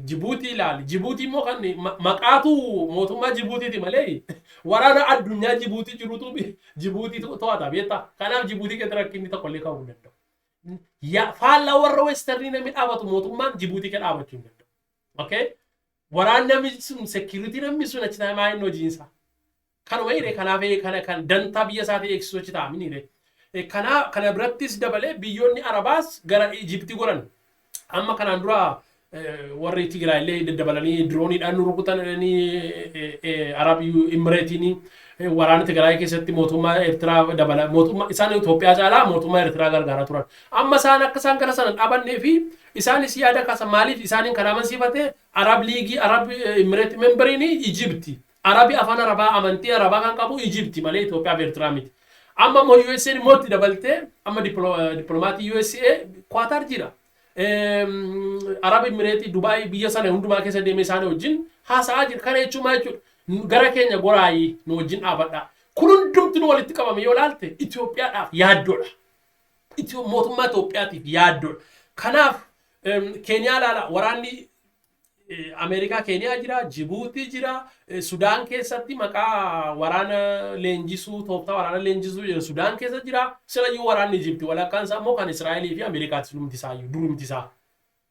S2: Jibuutii ilaali. Jibuutii immoo kan maqaatu mootummaa Jibuutiiti malee waraana addunyaa Jibuutii jirutu Jibuutii to'ata, beektaa. Kanaaf Jibuutii keessatti rakkinni tokko illee ka'uu hin danda'u. Faallaa warra Westernii namni dhaabatu mootummaan Jibuutii keessa dhaabachuu hin danda'u. Okay? Waraanni namni sun, security namni sun achi taa'ee maa inni hojiinsaa? Kanuma hiree kanaaf kana kan dantaa biyya isaatii eegsisu achi ta'a mini. Kana birattis dabalee biyyoonni Arabaas gara Ijiptii godhan. Amma kanaan dura warri Tigraay illee daddabalanii dirooniidhaan nu rukutan jedhanii, Arab Imireetiin waraana Tigraay keessatti mootummaa Eertiraa dabala, mootummaa isaan Itoophiyaa caalaa mootummaa Eertiraa gargaaraa turan. Amma isaan akka isaan gara sana dhaabannee fi isaanis yaada kaasa. Maaliif isaaniin kan amansiifate Arab League, Arab Imireet memberiin Ijipti. Arabi afaan Arabaa, amantii Arabaa kan qabu Ijipti malee Itoophiyaa fi Eertiraa miti. Amma immoo USA immoo itti dabaltee amma dippiloomatii USA Kwaatar jira. Arab Imireetii, Dubaay, biyya sana hundumaa keessa deemee isaanii wajjin haasa'aa jira. Kana jechuun maal jechuudha? Gara keenya goraayii nu wajjin dhaabadhaa. Kun hundumti nu walitti qabame yoo ilaalte Itoophiyaadhaaf yaaddoodha. Mootummaa Itoophiyaatiif yaaddoodha. Kanaaf Keeniyaa ilaala, waraanni Ameerikaa Keeniyaa jira, Jibuutii jira, Sudaan keessatti maqaa waraana leenjisuu, tooftaa waraana leenjisuu jedhu Sudaan keessa jira. Silayyuu waraanni Ijipti walakkaan isaa immoo kan Israa'elii fi Ameerikaati dhumti isaa iyyuu, durumti isaa.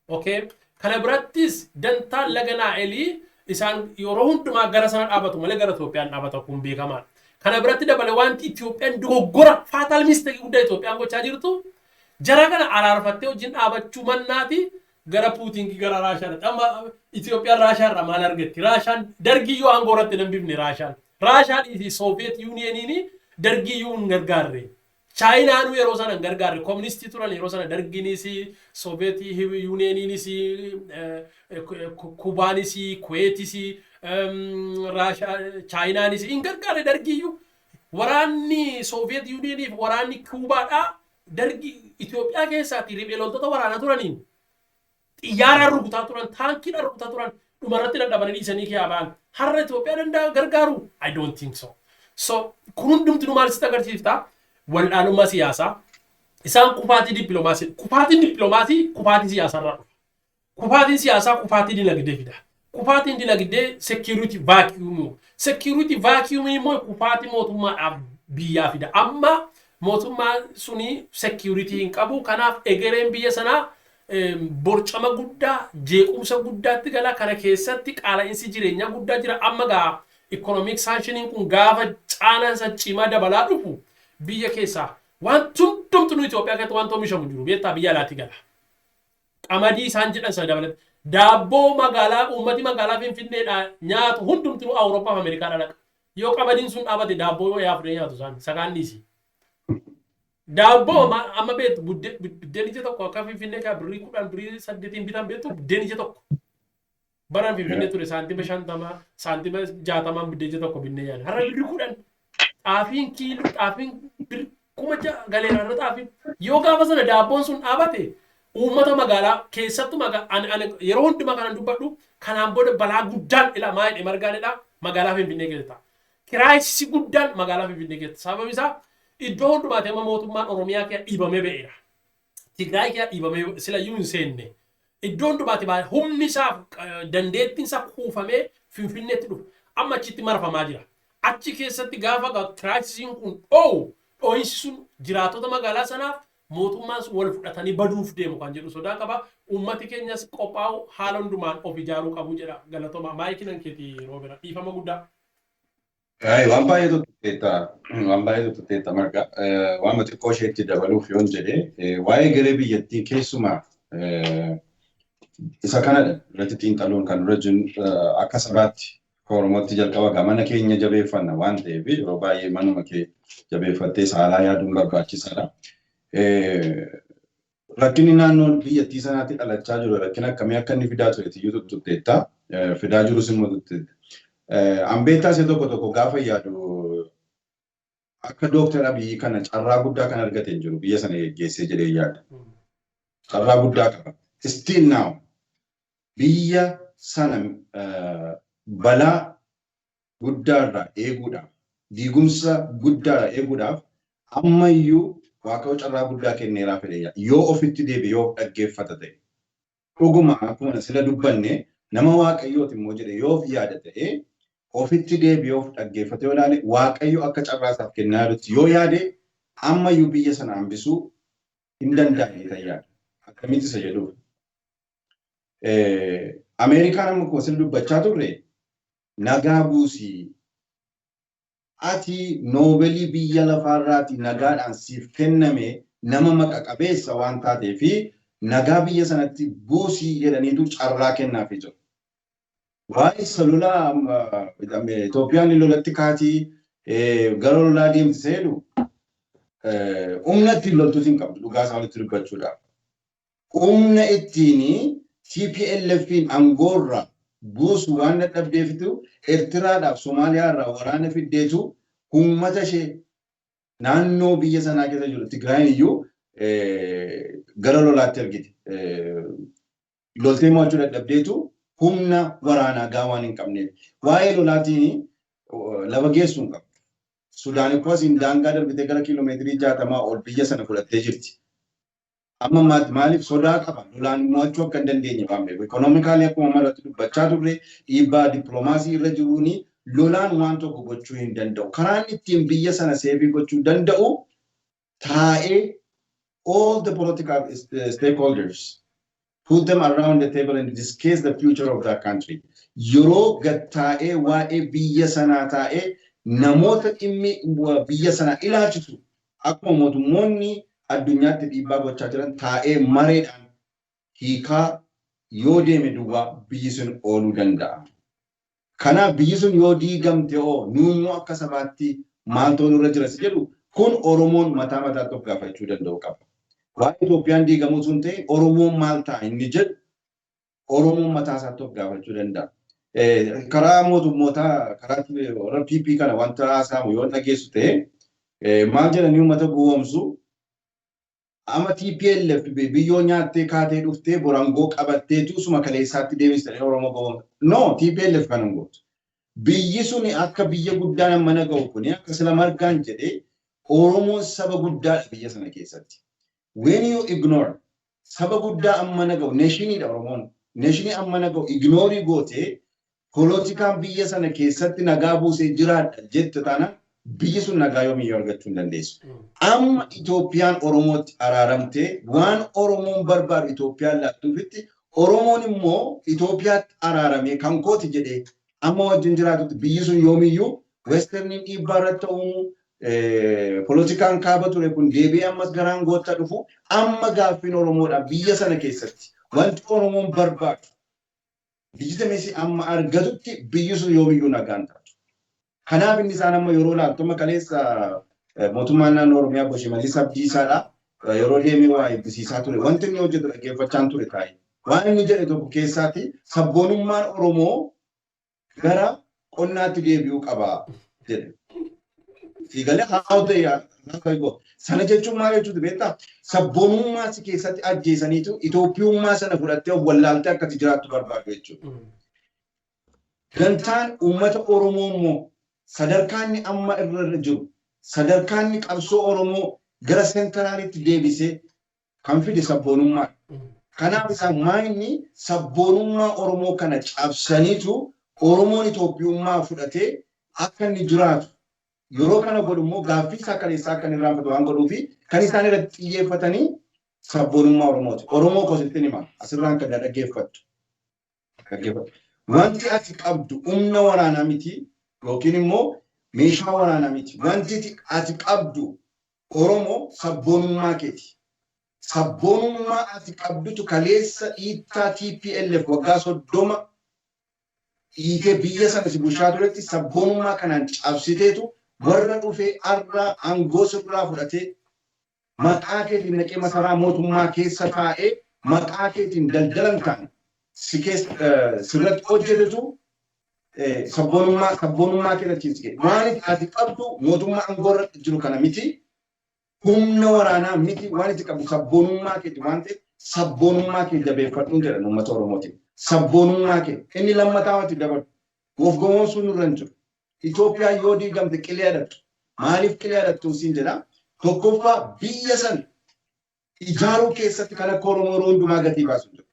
S2: Okay? Kana birattis dantaan laga Naa'elii isaan yeroo hundumaa gara sana dhaabatu malee gara Itoophiyaan dhaabata, kun beekamaadha. Kana biratti dabale wanti Itoophiyaan dogoggora, fatal mistake guddaa Itoophiyaan gochaa jirtu, jara kana araarfattee wajjin dhaabachuu mannaati gara Puutiin, gara Raashaadha. Amma Itoophiyaan Raashaa irraa maal argatti? Raashaan dargii yoo aangoo irratti hin hambifne Raashaan. Raashaan fi Soviet Unioniin dargii iyyuu hin gargaarre. Chaayinaanuu yeroo sana hin gargaarre. Kooministii turan yeroo sana dargiinis, Soviet Unioniinis, Kubaanis, Kuweetis, Raashaa, Chaayinaanis hin gargaarre dargiiyyuu. Waraanni Soviet Unioniif waraanni Kuubaadhaa dargii Itoophiyaa keessaatti riphee loltoota waraanaa turaniin xiyyaaraan rukutaa turan, taankiidhaan rukutaa turan, dhumarratti dadhabanii dhiisanii kee ba'an. Har'a Itoophiyaa danda'a gargaaru? I don't think so. So kun hundumti nu maal sitti agarsiifta? Wal'aanummaa siyaasaa. Isaan kufaatii dippiloomaasii. Kufaatiin dippiloomaasii kufaatii siyaasaarraa dhufa. Kufaatiin siyaasaa kufaatii dinagdee fida. Kufaatiin dinagdee security vacuum. Security vacuum immoo kufaatii mootummaadhaaf biyyaa fida. Amma mootummaan suni security hin qabu. Kanaaf egereen biyya sanaa borcama guddaa, jeequmsa guddaatti gala. Kana keessatti qaala'insi jireenyaa guddaa jira. Amma gaa economic sanctioniin kun gaafa caalaansa cimaa dabalaa dhufu, biyya keessaa wanti hundumtu nu Itoophiyaa keessatti wanti oomishamu jiru, beektaa, biyya alaatti gala. Qamadii isaan jedhan sana dabalate. Daabboo magaalaa uummati magaalaa Finfinneedhaa nyaatu hundumtinuu Awurooppaa fi Ameerikaa dhalaqa. Yoo qamadiin sun dhaabate, daabboo yoo yaa fudhee nyaatu isaan sakaan dhiisi. Daabboo amma beektu, buddeen ija tokko akka Finfinnee kaa birrii 10, birrii 8n bitan beektu buddeen ija tokko. Baraan Finfinnee ture saantima 50, saantima 60n buddeen ija tokko binnee nyaanna. Har'a birrii 10. Xaafiin kiiloo, xaafiin 6,000 galeera irra xaafiin. Yoo gaafa sana daabboon sun dhaabate, uummata magaalaa keessattuu yeroo hundumaa kanan dubbadhu, kanaan booda balaa guddaan ila maa jedhe margaan jedha, magaalaa Finfinnee keessa ta'a. Crisisii guddaan magaalaa Finfinnee keessa. Sababni isaa iddoo hundumaatti amma mootummaan Oromiyaa keessa dhiibamee ba'eera. Tigraay keessa dhiibamee silayyuu hin seenne. Iddoo hundumaatti baay'ee humni isaa, dandeettiin isaa kuufamee Finfinneetti dhufa. Amma achitti marfamaa jira. Achi keessatti gaafa crisisiin kun dho'u, dho'insi sun jiraattota magaalaa sanaaf mootummaan sun wal fudhatanii baduuf deemu kan jedhu sodaa qaba. Uummati keenyas qophaa'u, haala hundumaan of ijaaruu qabu jedha. Galatoma. Maayikii nan keetii, Roobera. Dhiifama guddaa.
S3: Waan baay'ee tuttuqxeetta. Waan baay'ee tuttuqxeetta, Marga. Waan xiqqoo isheetti dabaluuf yoon jedhe, waa'ee garee biyyattii keessumaa isa kanadha irratti xiinxaluun kan dura jiru. Akka sabaatti, akka Oromootti, jalqaba gaa mana keenya jabeeffanna waan ta'eef, yeroo baay'ee manuma kee jabeeffattee saalaa yaaduun barbaachisaadha. Rakkinni naannoo biyyattii sanaatti dhalachaa jiru rakkina akkamii akka inni fidaa ture tiyyuu tuttuqxeetta. Fidaa jirus immoo tuttuqxeetta. Ambeettaa isa tokko tokko gaafa yaadu, akka Dooktar Abiyyi kana carraa guddaa kan argate hin jiru biyya sana geggeessee jedhee yaada. Carraa guddaa qaba. Still now biyya sana balaa guddaarraa eeguudhaaf, diigumsa guddaarraa eeguudhaaf ammayyuu Waaqayyo carraa guddaa kenneeraa fedhe yaada. Yoo ofitti deebi'e, yoo of dhaggeeffata ta'e. Dhuguma akkuma sila dubbanne, nama Waaqayyooti immoo jedhe yoo of yaada ta'e, ofitti deebi'ee of dhaggeeffate yoo ilaale, Waaqayyo akka carraa isaaf kennaa jirutti yoo yaade, ammayyuu biyya sana hambisuu hin danda'an ta'e yaada. Akkamitti isa jedhuuf. Ameerikaan amma akkuma sila dubbachaa turre, nagaa buusii, ati Noobelii biyya lafaarraati nagaadhaan siif kenname, nama maqa qabeessa waan taatee fi nagaa biyya sanatti buusii jedhaniitu carraa kennaafii jiru. Waa'ee isa lolaa, Itoophiyaan lolatti kaatii, gara lolaa deemti seenu, humna ittiin loltus hin qabdu dhugaa isaa walitti dubbachuudhaaf. Humna ittiin TPLFin aangoorra buusu waan dadhabdeefitu Eertiraadhaaf Somaaliyaa irraa waraana fiddeetu uummata ishee naannoo biyya sanaa keessa jiru Tigraayin iyyuu gara lolaatti ergite. Loltee mo'achuu dadhabdeetu humna waraanaa gaa waan hin qabneef. Waa'ee lolaatiin lafa geessuu hin qabdu. Sudaan ikkoo asiin daangaa darbitee gara kiiloomeetirii 60 ol biyya sana fudhattee jirti. Amma ammaatti maaliif sodaa qaba? Lolaan mo'achuu akka hin dandeenye waan beeku. Economically, akkuma amma irratti dubbachaa turre, dhiibbaa dippiloomaasii irra jiruuni lolaan waan tokko gochuu hin danda'u. Karaan ittiin biyya sana save gochuu danda'u, taa'ee all the political stakeholders, put them around the table and discuss the future of that country. Yeroo gad taa'ee waa'ee biyya sanaa taa'ee namoota dhimmi biyya sanaa ilaalchisu, akkuma mootummoonni addunyaatti dhiibbaa gochaa jiran, taa'ee mareedhaan hiikaa yoo deeme duwwaa biyyi sun ooluu danda'a. Kanaaf biyyi sun yoo diigamte hoo, nuummoo akka sabaatti maaltu nurra jira si jedhu kun Oromoon mataa mataatti of gaafachuu danda'u qaba. Waa'ee Itoophiyaan diigamuu sun ta'e, Oromoon maal ta'a inni jedhu Oromoon mataa isaatti of gaafachuu danda'a. Karaa mootummootaa, karaa warra PP kana wanta haasa'amu yoo dhageessu ta'e, maal jedhanii uummata gowwoomsu? Amma TPLF biyyoo nyaattee kaatee dhuftee borangoo qabatteetu suma kaleessaatti deebistanii Oromoo gowwoomsu. No, TPLF kan hin gootu. Biyyi suni akka biyya guddaan mana ga'u kuni, akka sila Margaan jedhee, Oromoon saba guddaadha biyya sana keessatti. When you ignore saba guddaa amma ga'u, nationiidha Oromoon. Nationii amma ga'u ignore gootee polotikaan biyya sana keessatti nagaa buusee jiraadha jette taanaan, biyyi sun nagaa yoomiyyuu argachuu hin dandeessu. Amma Itoophiyaan Oromootti araaramtee waan Oromoon barbaadu Itoophiyaan laattuufitti, Oromoon immoo Itoophiyaatti araaramee kan kooti jedhee amma wajjin jiraatutti, biyyi sun yoomiyyuu westerniin dhiibbaa irratti uumu, polotikaan kaaba ture kun deebi'ee ammas garaan goota dhufu, amma gaaffiin Oromoodha biyya sana keessatti wanti Oromoon barbaadu legitimacy amma argatutti biyyi sun yoomiyyuu nagaan taatu. Kanaaf inni isaan amma yeroo laaltu, amma kaleessa Mootummaan naannoo Oromiyaa Obbo Shimallis Abdiisaadha. Yeroo deemee waa eebbisiisaa ture. Wanti inni hojjetu dhaggeeffachaan ture taa'e. Waan inni jedhe tokko keessaatti sabboonummaan Oromoo gara qonnaatti deebi'uu qaba jedhe. Siigalee haa ta'e sana jechuun maal jechuuti beektaa? Sabboonummaa si keessatti ajjeesaniitu Itoophiyummaa sana fudhattee of wallaaltee akkati jiraattu barbaadu jechuudha. Dantaan uummata Oromoo immoo sadarkaa inni amma irra jiru, sadarkaa inni qabsoo Oromoo gara centralitti deebisee kan fide sabboonummaadha. Kanaaf isaan maayinni sabboonummaa Oromoo kana cabsaniitu Oromoon Itoophiyummaa fudhatee akka inni jiraatu yeroo kana godhu immoo gaaffii isaa kaleessaa akka inni irraanfatu waan godhuufi kan isaan irratti xiyyeeffatanii sabboonummaa Oromooti. Oromoo kosittiin hima asirraan kan dhaggeeffattu. Wanti ati qabdu humna waraanaa miti yookiin immoo meeshaa waraanaa miti. Wanti ati qabdu Oromoo sabboonummaa keeti. Sabboonummaa ati qabdutu kaleessa dhiittaa TPLF waggaa 30 dhiitee biyya sana si bulchaa turetti sabboonummaa kanaan cabsiteetu warra dhufee arraa aangoo sirraa fudhatee maqaa keetiin naqee masaraa mootummaa keessa taa'ee maqaa keetiin daldalan ta'an si keessa sirratti hojjetetu sabboonummaa keessa si waan ati qabdu mootummaa aangoo irra jiru kana miti, humna waraanaa miti, waan itti qabdu sabboonummaa keeti waan ta'eef sabboonummaa kee jabeeffadhuun jedhan uummata Oromootiin. Sabboonummaa kee inni lammataa wanti dabalu of gowwoomsuun nurra hin jiru. Itoophiyaan yoo diigamte qilee adattu. Maaliif qilee adattu siin jedha? Tokkoffaa, biyya sana ijaaruu keessatti kan akka Oromoo yeroo hundumaa gatii baasu jiru.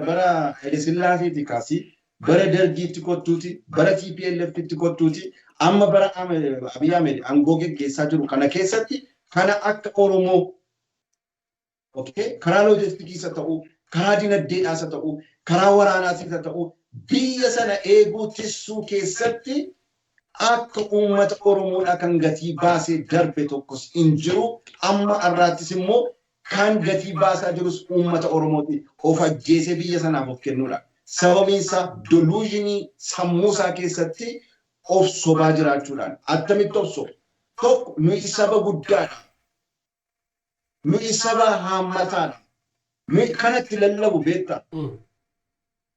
S3: Bara Haile Sillaaseetii kaasii, bara Dargiitti kottuuti, bara TPLFitti kottuuti, amma bara Abiy Ahmed aangoo geggeessaa jiru kana keessatti kana akka Oromoo, okay, karaa loojistikiis haa ta'u, karaa dinagdeedhaas haa ta'u, karaa waraanaas haa ta'u, biyya sana eeguu tissuu keessatti akka uummata Oromoodhaa kan gatii baasee darbe tokkos hin jiru. Amma har'aattis immoo kan gatii baasaa jirus uummata Oromooti. Of ajjeesee biyya sanaaf of kennuudha. Sababiin isaa delusionii sammuu isaa keessatti of sobaa jiraachuudhaan. Attamitti of soba? Tokko, nuyi saba guddaadha. Nuyi saba haammataadha. Nuyi kanatti lallabu beektaa?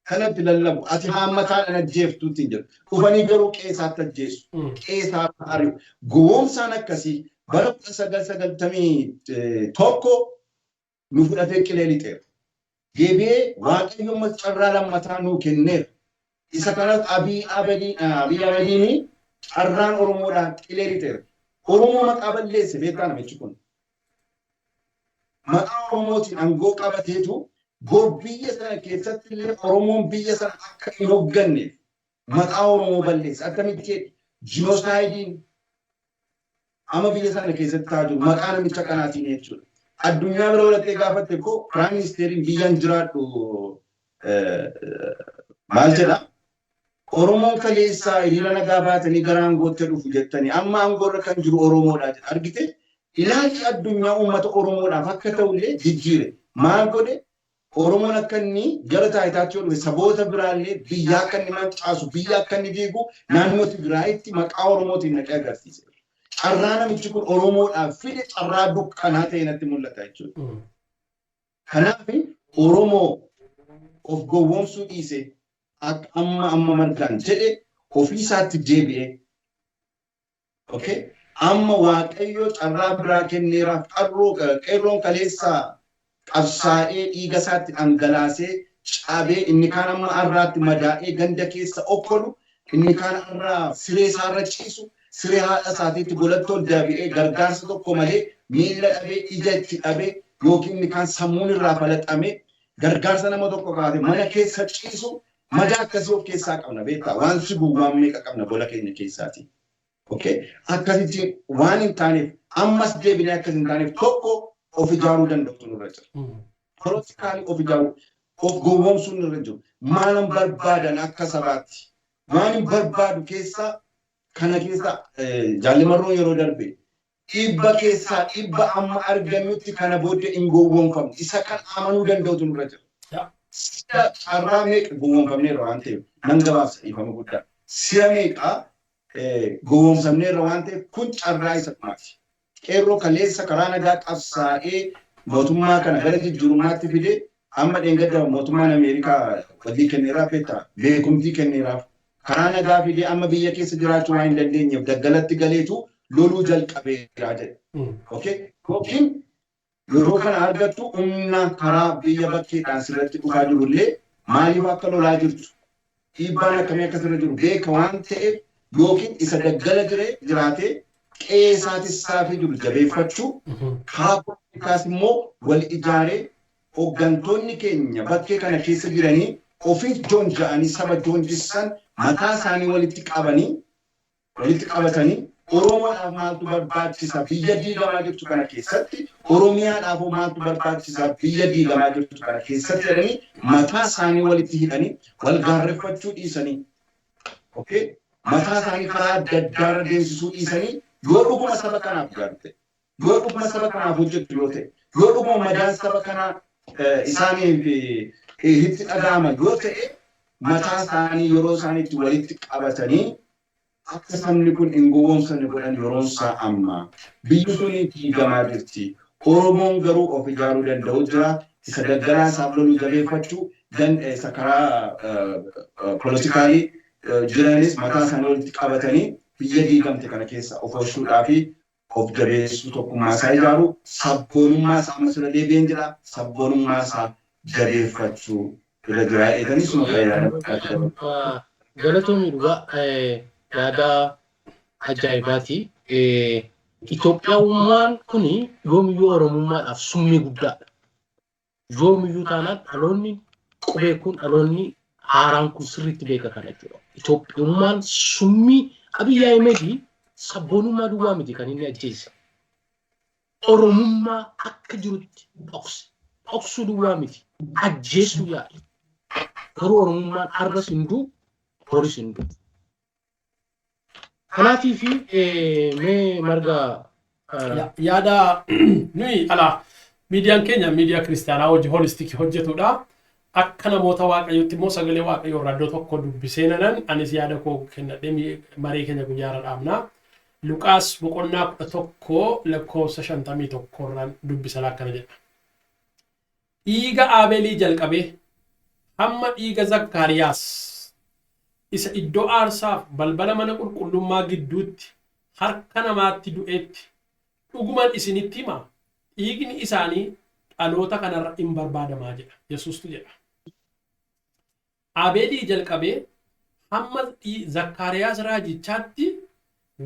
S3: Kanatti lallabu. Ati haammataadhaan ajjeeftuutti hin jiru. Dhufanii garuu qeesaatti ajjeesu. Qeesaatti ari'u. Gowwoomsaan akkasii bara 1991 nu fudhatee qilee lixeera. Deebi'ee Waaqayyo ammas carraa lammataa nuu kenneera. Isa kanas Abiy Ahmediin carraan Oromoodhaan qilee lixeera. Oromoo maqaa balleesse beektaa namichi kun. Maqaa Oromootiin aangoo qabateetu bor biyya sana keessatti illee Oromoon biyya sana akka hin hoogganneef maqaa Oromoo balleesse. Akkamitti jedhi? Genocideiin amma biyya sana keessatti ta'aa jiru maqaa namicha kanaatiin jechuudha. Addunyaa bira walattee gaafatte koo prime ministeriin biyyaan jiraadhu maal jedha? Oromoon kaleessaa hiriira nagaa baatanii gara aangootti dhufu jettanii amma aangoorra kan jiru Oromoodha jedha. Argite, ilaalchi addunyaa uummata Oromoodhaaf akka ta'ullee jijjiire. Maal godhe? Oromoon akka inni gara taayitaatti yoo dhufe saboota biraallee biyya akka inni mancaasu, biyya akka inni diigu naannoo Tigraayitti maqaa Oromootiin naqee agarsiise. Carraa namichi kun Oromoodhaaf fide carraa dukkanaa ta'e natti mul'ata jechuudha. Kanaaf Oromoo of gowwoomsuu dhiise, akka amma Margaan jedhe ofii isaatti deebi'ee, okay, amma Waaqayyo carraa biraa kenneeraaf. Qarroo qeerroon kaleessaa qabsaa'ee dhiiga isaatti dhangalaasee cabee, inni kaan amma har'aatti madaa'ee ganda keessa okkolu, inni kaan har'aa siree isaarra ciisu, siree haadha isaatiitti godhattoo ol deebi'ee gargaarsa tokko malee miilla dhabee, ija itti dhabee, yookiin inni kaan sammuun irraa falaxamee gargaarsa nama tokko kaate mana keessa ciisu, madaa akkasii of keessaa qabna beektaa? Waan si waan meeqa qabna gola keenya keessaati. Okay? Akkasitti waan hin taaneef, ammas deebinee akkas hin taaneef, tokko of ijaaruu danda'utu nurra jira. Politically of ijaaruu, of gowwoomsuun nurra jiru. Maalan barbaadan akka sabaatti? Waan hin barbaadu keessaa kana keessa jaallimarroon yeroo darbe 100% amma argannutti kana booddee hin gowwoomfamne. Isa kan amanuu danda'utu nurra jira. Si'a carraa meeqa gowwoomfamneerra waan ta'eef nan gabaabsa, dhiifama guddaa. Si'a meeqa Gowwoomsamneerra waan ta'eef kun carraa isa dhumaati. Qeerroo kaleessa karaa nagaa qabsaa'ee mootummaa kana gara jijjiirummaatti fide amma dheengadda mootummaan Ameerikaa walii kenneeraaf beektaa beekumtii kenneeraaf karaa nagaa fide amma biyya keessa jiraachuu waan hin dandeenyeef daggalatti galeetu loluu jalqabeera jedhe. Okay? Yookiin yeroo kana argattu humna karaa biyya bakkeedhaan sirratti dhufaa jirullee maaliif akka lolaa jirtu dhiibbaan akkamii akka sirra jiru beeka waan ta'eef yookiin isa daggala jiraatee qe'ee isaatis saafii jiru jabeeffachuu karaa poolitikaas immoo wal ijaaree hooggantoonni keenya bakkee kana keessa jiranii ofiif joonja'anii saba joonjissan mataa isaanii walitti qabanii walitti qabatanii Oromoodhaaf maaltu barbaachisa biyya diigamaa jirtu kana keessatti Oromiyaadhaaf maaltu barbaachisa biyya diigamaa jirtu kana keessatti jedhanii mataa isaanii walitti hidhanii wal gaarreffachuu dhiisanii okay mataa isaanii karaa adda addaarra deemsisuu dhiisanii yoo dhuguma saba kanaaf gaarte yoo dhuguma saba kanaaf hojjettu yoo ta'e yoo dhuguma madaan saba kanaa isaaniif itti dhaga'ama yoo ta'e mataa isaanii yeroo isaaniitti walitti qabatanii akka sabni kun hin gowwoomsamne godhan yeroon isaa amma. Biyyi suni diigamaa jirti. Oromoon garuu of ijaaruu danda'u jira. Isa daggalaa isaaf loluu jabeeffachuu isa karaa politikaalii jiranis mataa isaanii walitti qabatanii biyya diigamte kana keessa of oolchuudhaa fi of jabeessuu tokkummaa isaa ijaaru sabboonummaa isaa ammas irra deebi'een jira sabboonummaa isaa jabeeffachuu irra jira jedhanii suma fayyadamu.
S1: Galatoomii dhugaa yaada ajaa'ibaati. Itoophiyummaan kuni yoomiyyuu Oromummaadhaaf summii guddaadha. Yoomiyyuu taanaan dhaloonni qubee kun dhaloonni haaraan kun sirriitti beeka kana jechuudha. Itoophiyummaan summii Abiyyi Ahimad sabboonummaa duwwaa miti kan inni ajjeese. Oromummaa akka jirutti dhokse. Dhoksuu duwwaa miti. Ajjeesuu yaale. Garuu Oromummaan arras hin du'u, boris hin du'u. Kanaatiif mee marga
S2: Yaada nuyi ala miidiyaan keenya miidiyaa kiristaanaa hojii holistikii hojjetudha. Akka namoota waaqayyootti immoo sagalee waaqayyoo irraa iddoo tokko dubbisee nanan anis yaada koo kennadhee marii keenya guyyaa irra dhaabna. Luqaas boqonnaa 11 lakkoofsa 51 irraan dubbisan akkana jedha. Dhiiga Aabeelii jalqabee hamma dhiiga Zakkaariyaas isa iddoo aarsaaf balbala mana qulqullummaa gidduutti harka namaatti du'eetti dhuguman isinitti hima dhiigni isaanii dhaloota kanarra hin barbaadamaa jedha. Yesuustu jedha. Aabeelii jalqabee hamma Zakkaariyaas raajichaatti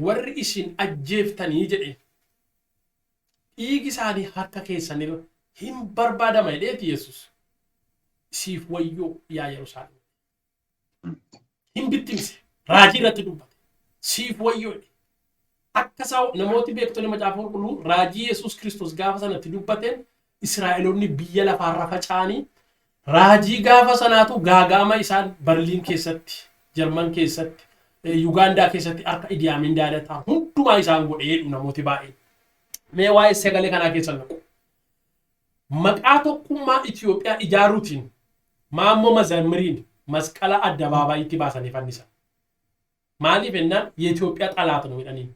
S2: warri isin ajjeeftanii jedhe dhiigi isaanii harka keessanirra hin barbaadama jedheeti Yesuus. Siif wayyoo yaa Yerusaalem. Hin bittimse. Raajii irratti dubbate. Siif wayyoo jedhe. Akka isaa namooti beektonni macaafa qulqulluu raajii Yesuus Kiristoos gaafa sanatti dubbateen Israa'eloonni biyya lafaarra faca'anii raajii gaafa sanaatu gaaga'ama isaan Barliin keessatti, Jarman keessatti, Yugaandaa keessatti harka Idi Amin Daadataa hundumaa isaan godhe jedhu namooti baay'een. Mee waa'ee sagalee kanaa keessa naqu. Maqaa tokkummaa Itoophiyaa ijaaruutiin Maammoo Mazammiriin masqala addabaabayiitti baasanii fannisan. Maaliif jennaan የኢትዮጵያ ጠላት ነው jedhaniin.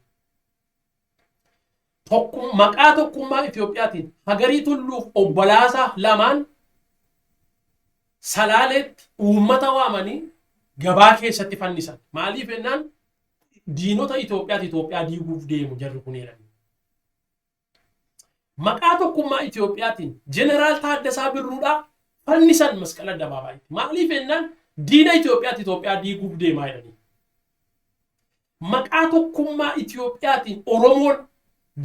S2: Maqaa tokkummaa Itoophiyaatiin Hagarii Tulluuf obbolaasaa lamaan Salaaleetti uummata waamanii gabaa keessatti fannisan. Maaliif jennaan diinota Itoophiyaati Itoophiyaa diiguuf deemu jarri kun jedhani. Maqaa tokkummaa Itoophiyaatiin Jeneraal Taaddasaa Birruudhaa fannisan masqala addabaabayiitti. Maaliif jennaan diina Itoophiyaati Itoophiyaa diiguuf deemaa jedhani. Maqaa tokkummaa Itoophiyaatiin Oromoon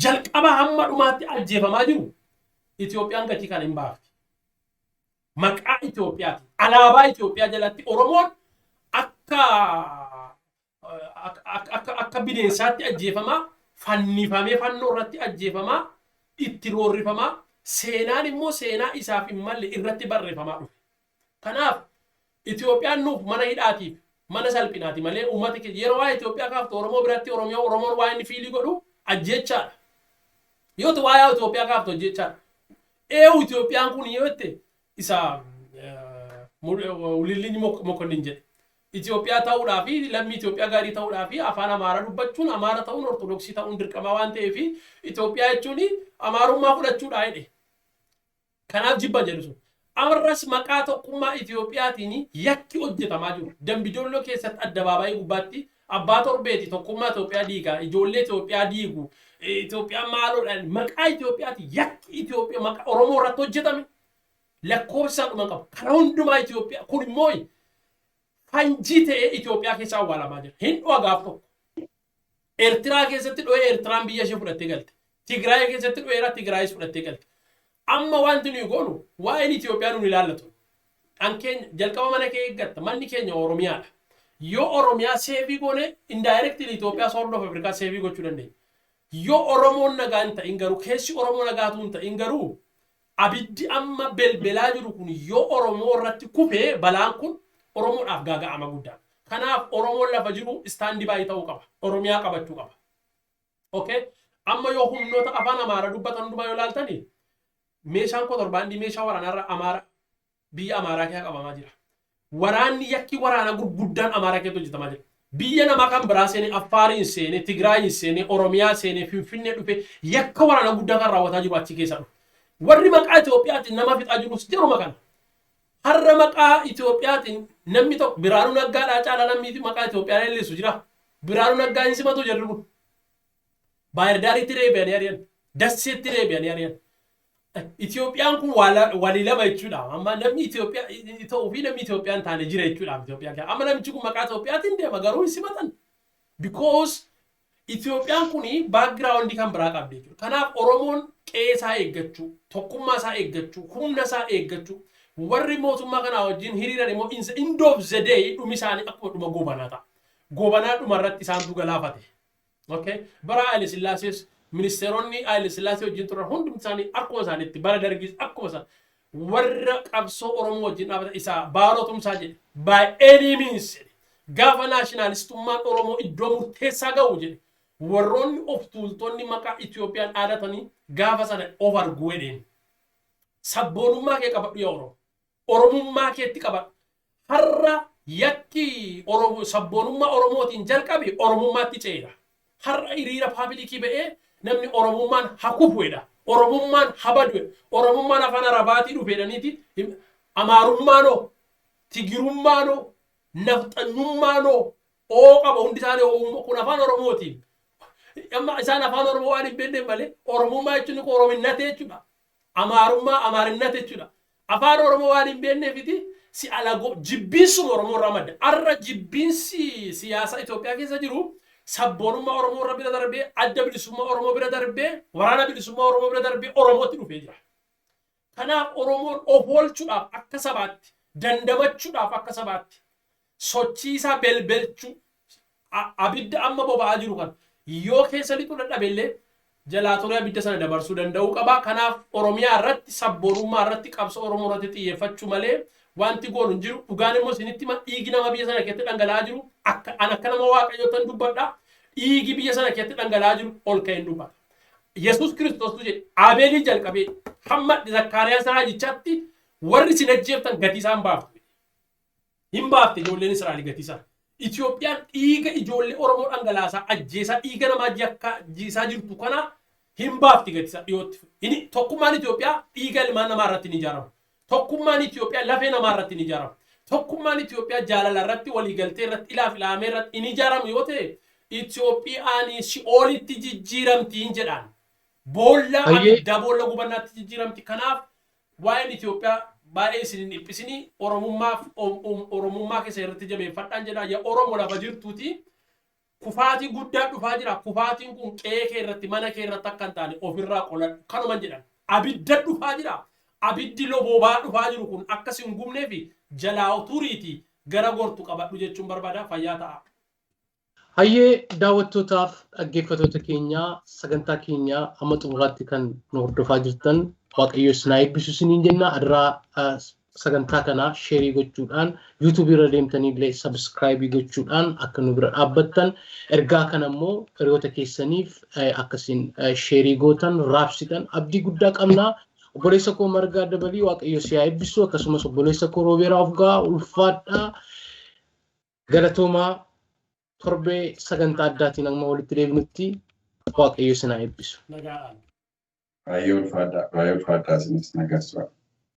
S2: jalqaba hamma dhumaatti ajjeefamaa jiru Itoophiyaan gatii kana hin baafti. Maqaa Itoophiyaatiin alaabaa Itoophiyaa jalatti Oromoon akka akka bineensaatti ajjeefamaa, fannifamee fannoo irratti ajjeefamaa, itti roorrifamaa, seenaan immoo seenaa isaaf hin malle irratti barreeffamaa dhufe. Kanaaf Itoophiyaan nuuf mana hidhaatiif mana salphinaati malee uummata keenya yeroo waa'ee Itoophiyaa kaaftu Oromoo biratti Oromoon waa'ee inni fiilii godhu ajjeechaadha. Yoo ta'u waa'ee Itoophiyaa kaaftu ajjeechaadha. Eewu Itoophiyaan kun yoo jette isa Wulillinyi Mokonnin jedhe. Itoophiyaa ta'uudhaa fi lammii Itoophiyaa gaarii ta'uudhaa fi afaan Amaaraa dubbachuun, Amaara ta'uun, Ortodoksii ta'uun dirqama waan ta'eef, Itoophiyaa jechuun Amaarummaa fudhachuudha jedhe. Kanaaf jibban jedhu sun. Ammas maqaa tokkummaa Itoophiyaatiin yakki hojjetamaa jiru. Dambidolloo keessatti addabaabaayii gubbaatti abbaa torbeeti tokkummaa Itoophiyaa diigaa, ijoollee Itoophiyaa diigu, Itoophiyaa maaloodhaan maqaa Itoophiyaatiin yakki Itoophiyaa maqaa Oromoo irratti hojjetame lakkoofsa dhuma qabu. Kana hundumaa Itoophiyaa kun immoo fanjii ta'ee Itoophiyaa keessa awwaalamaa jira. Hin dhu'a gaaf tokko. Eertiraa keessatti dho'ee Eertiraan biyya ishee fudhattee galte. Tigraay keessatti dho'eera, Tigraayis fudhattee galte. Amma wanti nuyi goonu waa'een Itoophiyaa nuun ilaallatu. Kan keenya jalqaba mana kee eeggatta. Manni keenya Oromiyaadha. Yoo Oromiyaa save goone, indirectly Itoophiyaa, Horn of Africa save gochuu dandeenya. Yoo Oromoon nagaa hin ta'in garuu, keessi Oromoo nagaatu hin ta'in garuu, abiddi amma belbelaa jiru kun yoo Oromoo irratti kufee, balaan kun Oromoodhaaf gaaga'ama guddaa. Kanaaf Oromoon lafa jiru stand by ta'uu qaba. Oromiyaa qabachuu qaba. Okay? Amma yoo humnoota afaan Amaaraa dubbatan hundumaa yoo ilaaltani, meeshaan kotorbaandii, meeshaa waraanaarra Amaara biyya Amaaraa keessa qabamaa jira. Waraanni yakki waraanaa gurguddaan Amaaraa keessatti hojjetamaa jira. Biyya namaa kan biraa seenee, Affaariin seenee, Tigraayin seenee, Oromiyaa seenee, Finfinnee dhufe yakka waraanaa guddaa kan raawwataa jiru achi keessa dhufe. Warri maqaa Itoophiyaatiin nama fixaa jirus jiruma kana. Har'a maqaa Itoophiyaatiin namni tokko Biraanuu Naggaadhaa caalaa namni maqaa Itoophiyaa leellisu jira. Biraanuu Naggaa hin simatu jarri kun. Baayirdaaritti reebi'anii ari'an. Dasseetti reebi'anii ari'an. Itoophiyaan kun walii lama jechuudha. Amma namni Itoophiyaa ta'uu fi namni Itoophiyaa hin taane jira jechuudha Itoophiyaa keessa. Amma namichi kun maqaa Itoophiyaatiin deema, garuu hin simatan. Because Itoophiyaan kun background kan biraa qabdi jechuudha. Kanaaf Oromoon qe'ee isaa eeggachuu, tokkummaa isaa eeggachuu, humna isaa eeggachuu, warri mootummaa kanaa wajjin hiriiran immoo in the end of the day dhumi isaanii akkuma dhuma Goobanaa ta'a. Goobanaa dhuma irratti isaantu galaafate. Okay? Bara Haile Sillaasees ministeeronni Haile Sillaasee wajjin turan hundumti isaanii akkuma isaaniitti, bara Dargis akkuma isaan warra qabsoo Oromoo wajjin dhaabatan isaa Baaroo Tumsaa jedhe, by any means jedhe, gaafa naashinaalistummaan Oromoo iddoo murteessaa ga'u jedhe, warroonni of tuultonni maqaa Itoophiyaan dhaadatanii gaafa sana of argu jedheen. Sabboonummaa kee qabadhu yaa Oromoo. Oromummaa keetti qabadhu. Har'a yakki Oromoo sabboonummaa Oromootiin jalqabe Oromummaatti ce'eera. Har'a hiriira public ba'ee namni Oromummaan hakufuedha. Oromummaan habaduedha. Oromummaan afaan Arabaatii dhufeedhaniiti. Amaarummaanoo, Tigirummaanoo, nafxanyummaanoo oo qaba hundi isaanii kun afaan Oromootiin. Amma isaan afaan Oromoo waan hin beekneef malee Oromummaa jechuun kun Orominnate jechuudha. Amaarummaa Amaarinnate jechuudha. Afaan Oromoo waan hin beekneefiti si alagoo jibbiinsuma Oromoo irraa madda. Har'a jibbiinsi siyaasa Itoophiyaa keessa jiru sabboonummaa Oromoo irra bira darbee, adda bilisummaa Oromoo bira darbee, waraana bilisummaa Oromoo bira darbee Oromootti dhufee jira. Kanaaf Oromoon of oolchuudhaaf akka sabaatti, dandamachuudhaaf akka sabaatti, sochii isaa belbelchuu, abidda amma boba'aa jiru kan yoo keessa lixuu dadhabellee jalaa turee abidda sana dabarsuu danda'uu qaba. Kanaaf Oromiyaa irratti, sabboonummaa irratti, qabsoo Oromoo irratti xiyyeeffachuu malee wanti goonu hin jiru. Dhugaan immoo isinitti hima, dhiigi nama biyya sana keessatti dhangala'aa jiru akka an akka nama Waaqayyootan dubbadha. Dhiigi biyya sana keessatti dhangala'aa jiru ol ka'een dubbata. Yesuus Kiristoostu jedhe, Abeelii jalqabee hamma Zakkaariyaas raajichaatti warri isin ajjeeftan gatii isaan baaftu. Hin baafte ijoolleen Israa'el gatii isaan. Itoophiyaan dhiiga ijoollee Oromoo dhangalaasaa, ajjeesaa, dhiiga namaa yakka jiisaa jirtu kana hin baafti gatii isaa dhiyootti. Inni tokkummaan Itoophiyaa dhiiga ilmaan namaa irratti ni ijaaramu. Tokkummaan Itoophiyaa lafee namaa irratti ni ijaaramu. Tokkummaan Itoophiyaa jaalala irratti, waliigaltee irratti, ilaaf ilaamee irratti hin ijaaramu yoo ta'e, Itoophiyaan si'oolitti jijjiiramtiin jedhaan. Boolla abiddaa, boolla gubannaatti jijjiiramti. Kanaaf waa'een Itoophiyaa baay'ee isin hin dhiphisinii, Oromummaaf Oromummaa keessa irratti jabeeffadhaan jedha. Yaa Oromo lafa jirtuuti, kufaatii guddaa dhufaa jira. Kufaatiin kun qe'ee kee irratti, mana kee irratti akka hin taane ofirraa qoladhu. Kanuman jedhan. Abidda dhufaa jira. Abiddi loboobaa dhufaa jiru kun akka si hin gubnee fi jalaa turiitii gara gortu qabadhu jechuun barbaada. Fayyaa ta'a.
S1: Hayyee, daawwattootaaf dhaggeeffattoota keenyaa, sagantaa keenya hamma xumuraatti kan nu hordofaa jirtan, Waaqayyo isin haa eebbisu isiniin jenna. Adiraa sagantaa kana share gochuudhaan, YouTube irra deemtanii illee subscribe gochuudhaan akka nu bira dhaabbattan, ergaa kana immoo hiriyoota keessaniif akkasiin share gootan, raabsitan abdii guddaa qabna. Obboleessa koo Margaa Dabalii, Waaqayyo si haa eebbisu, akkasumas obboleessa koo Roobeeraa Ofgaa, ulfaadhaa. Galatoomaa, torbee sagantaa addaatiin amma walitti deebinutti Waaqayyo isin haa eebbisu.
S2: Nagaadhaan.
S3: Baay'ee ulfaadhaa. Baay'ee ulfaadhaa isinis nagaa.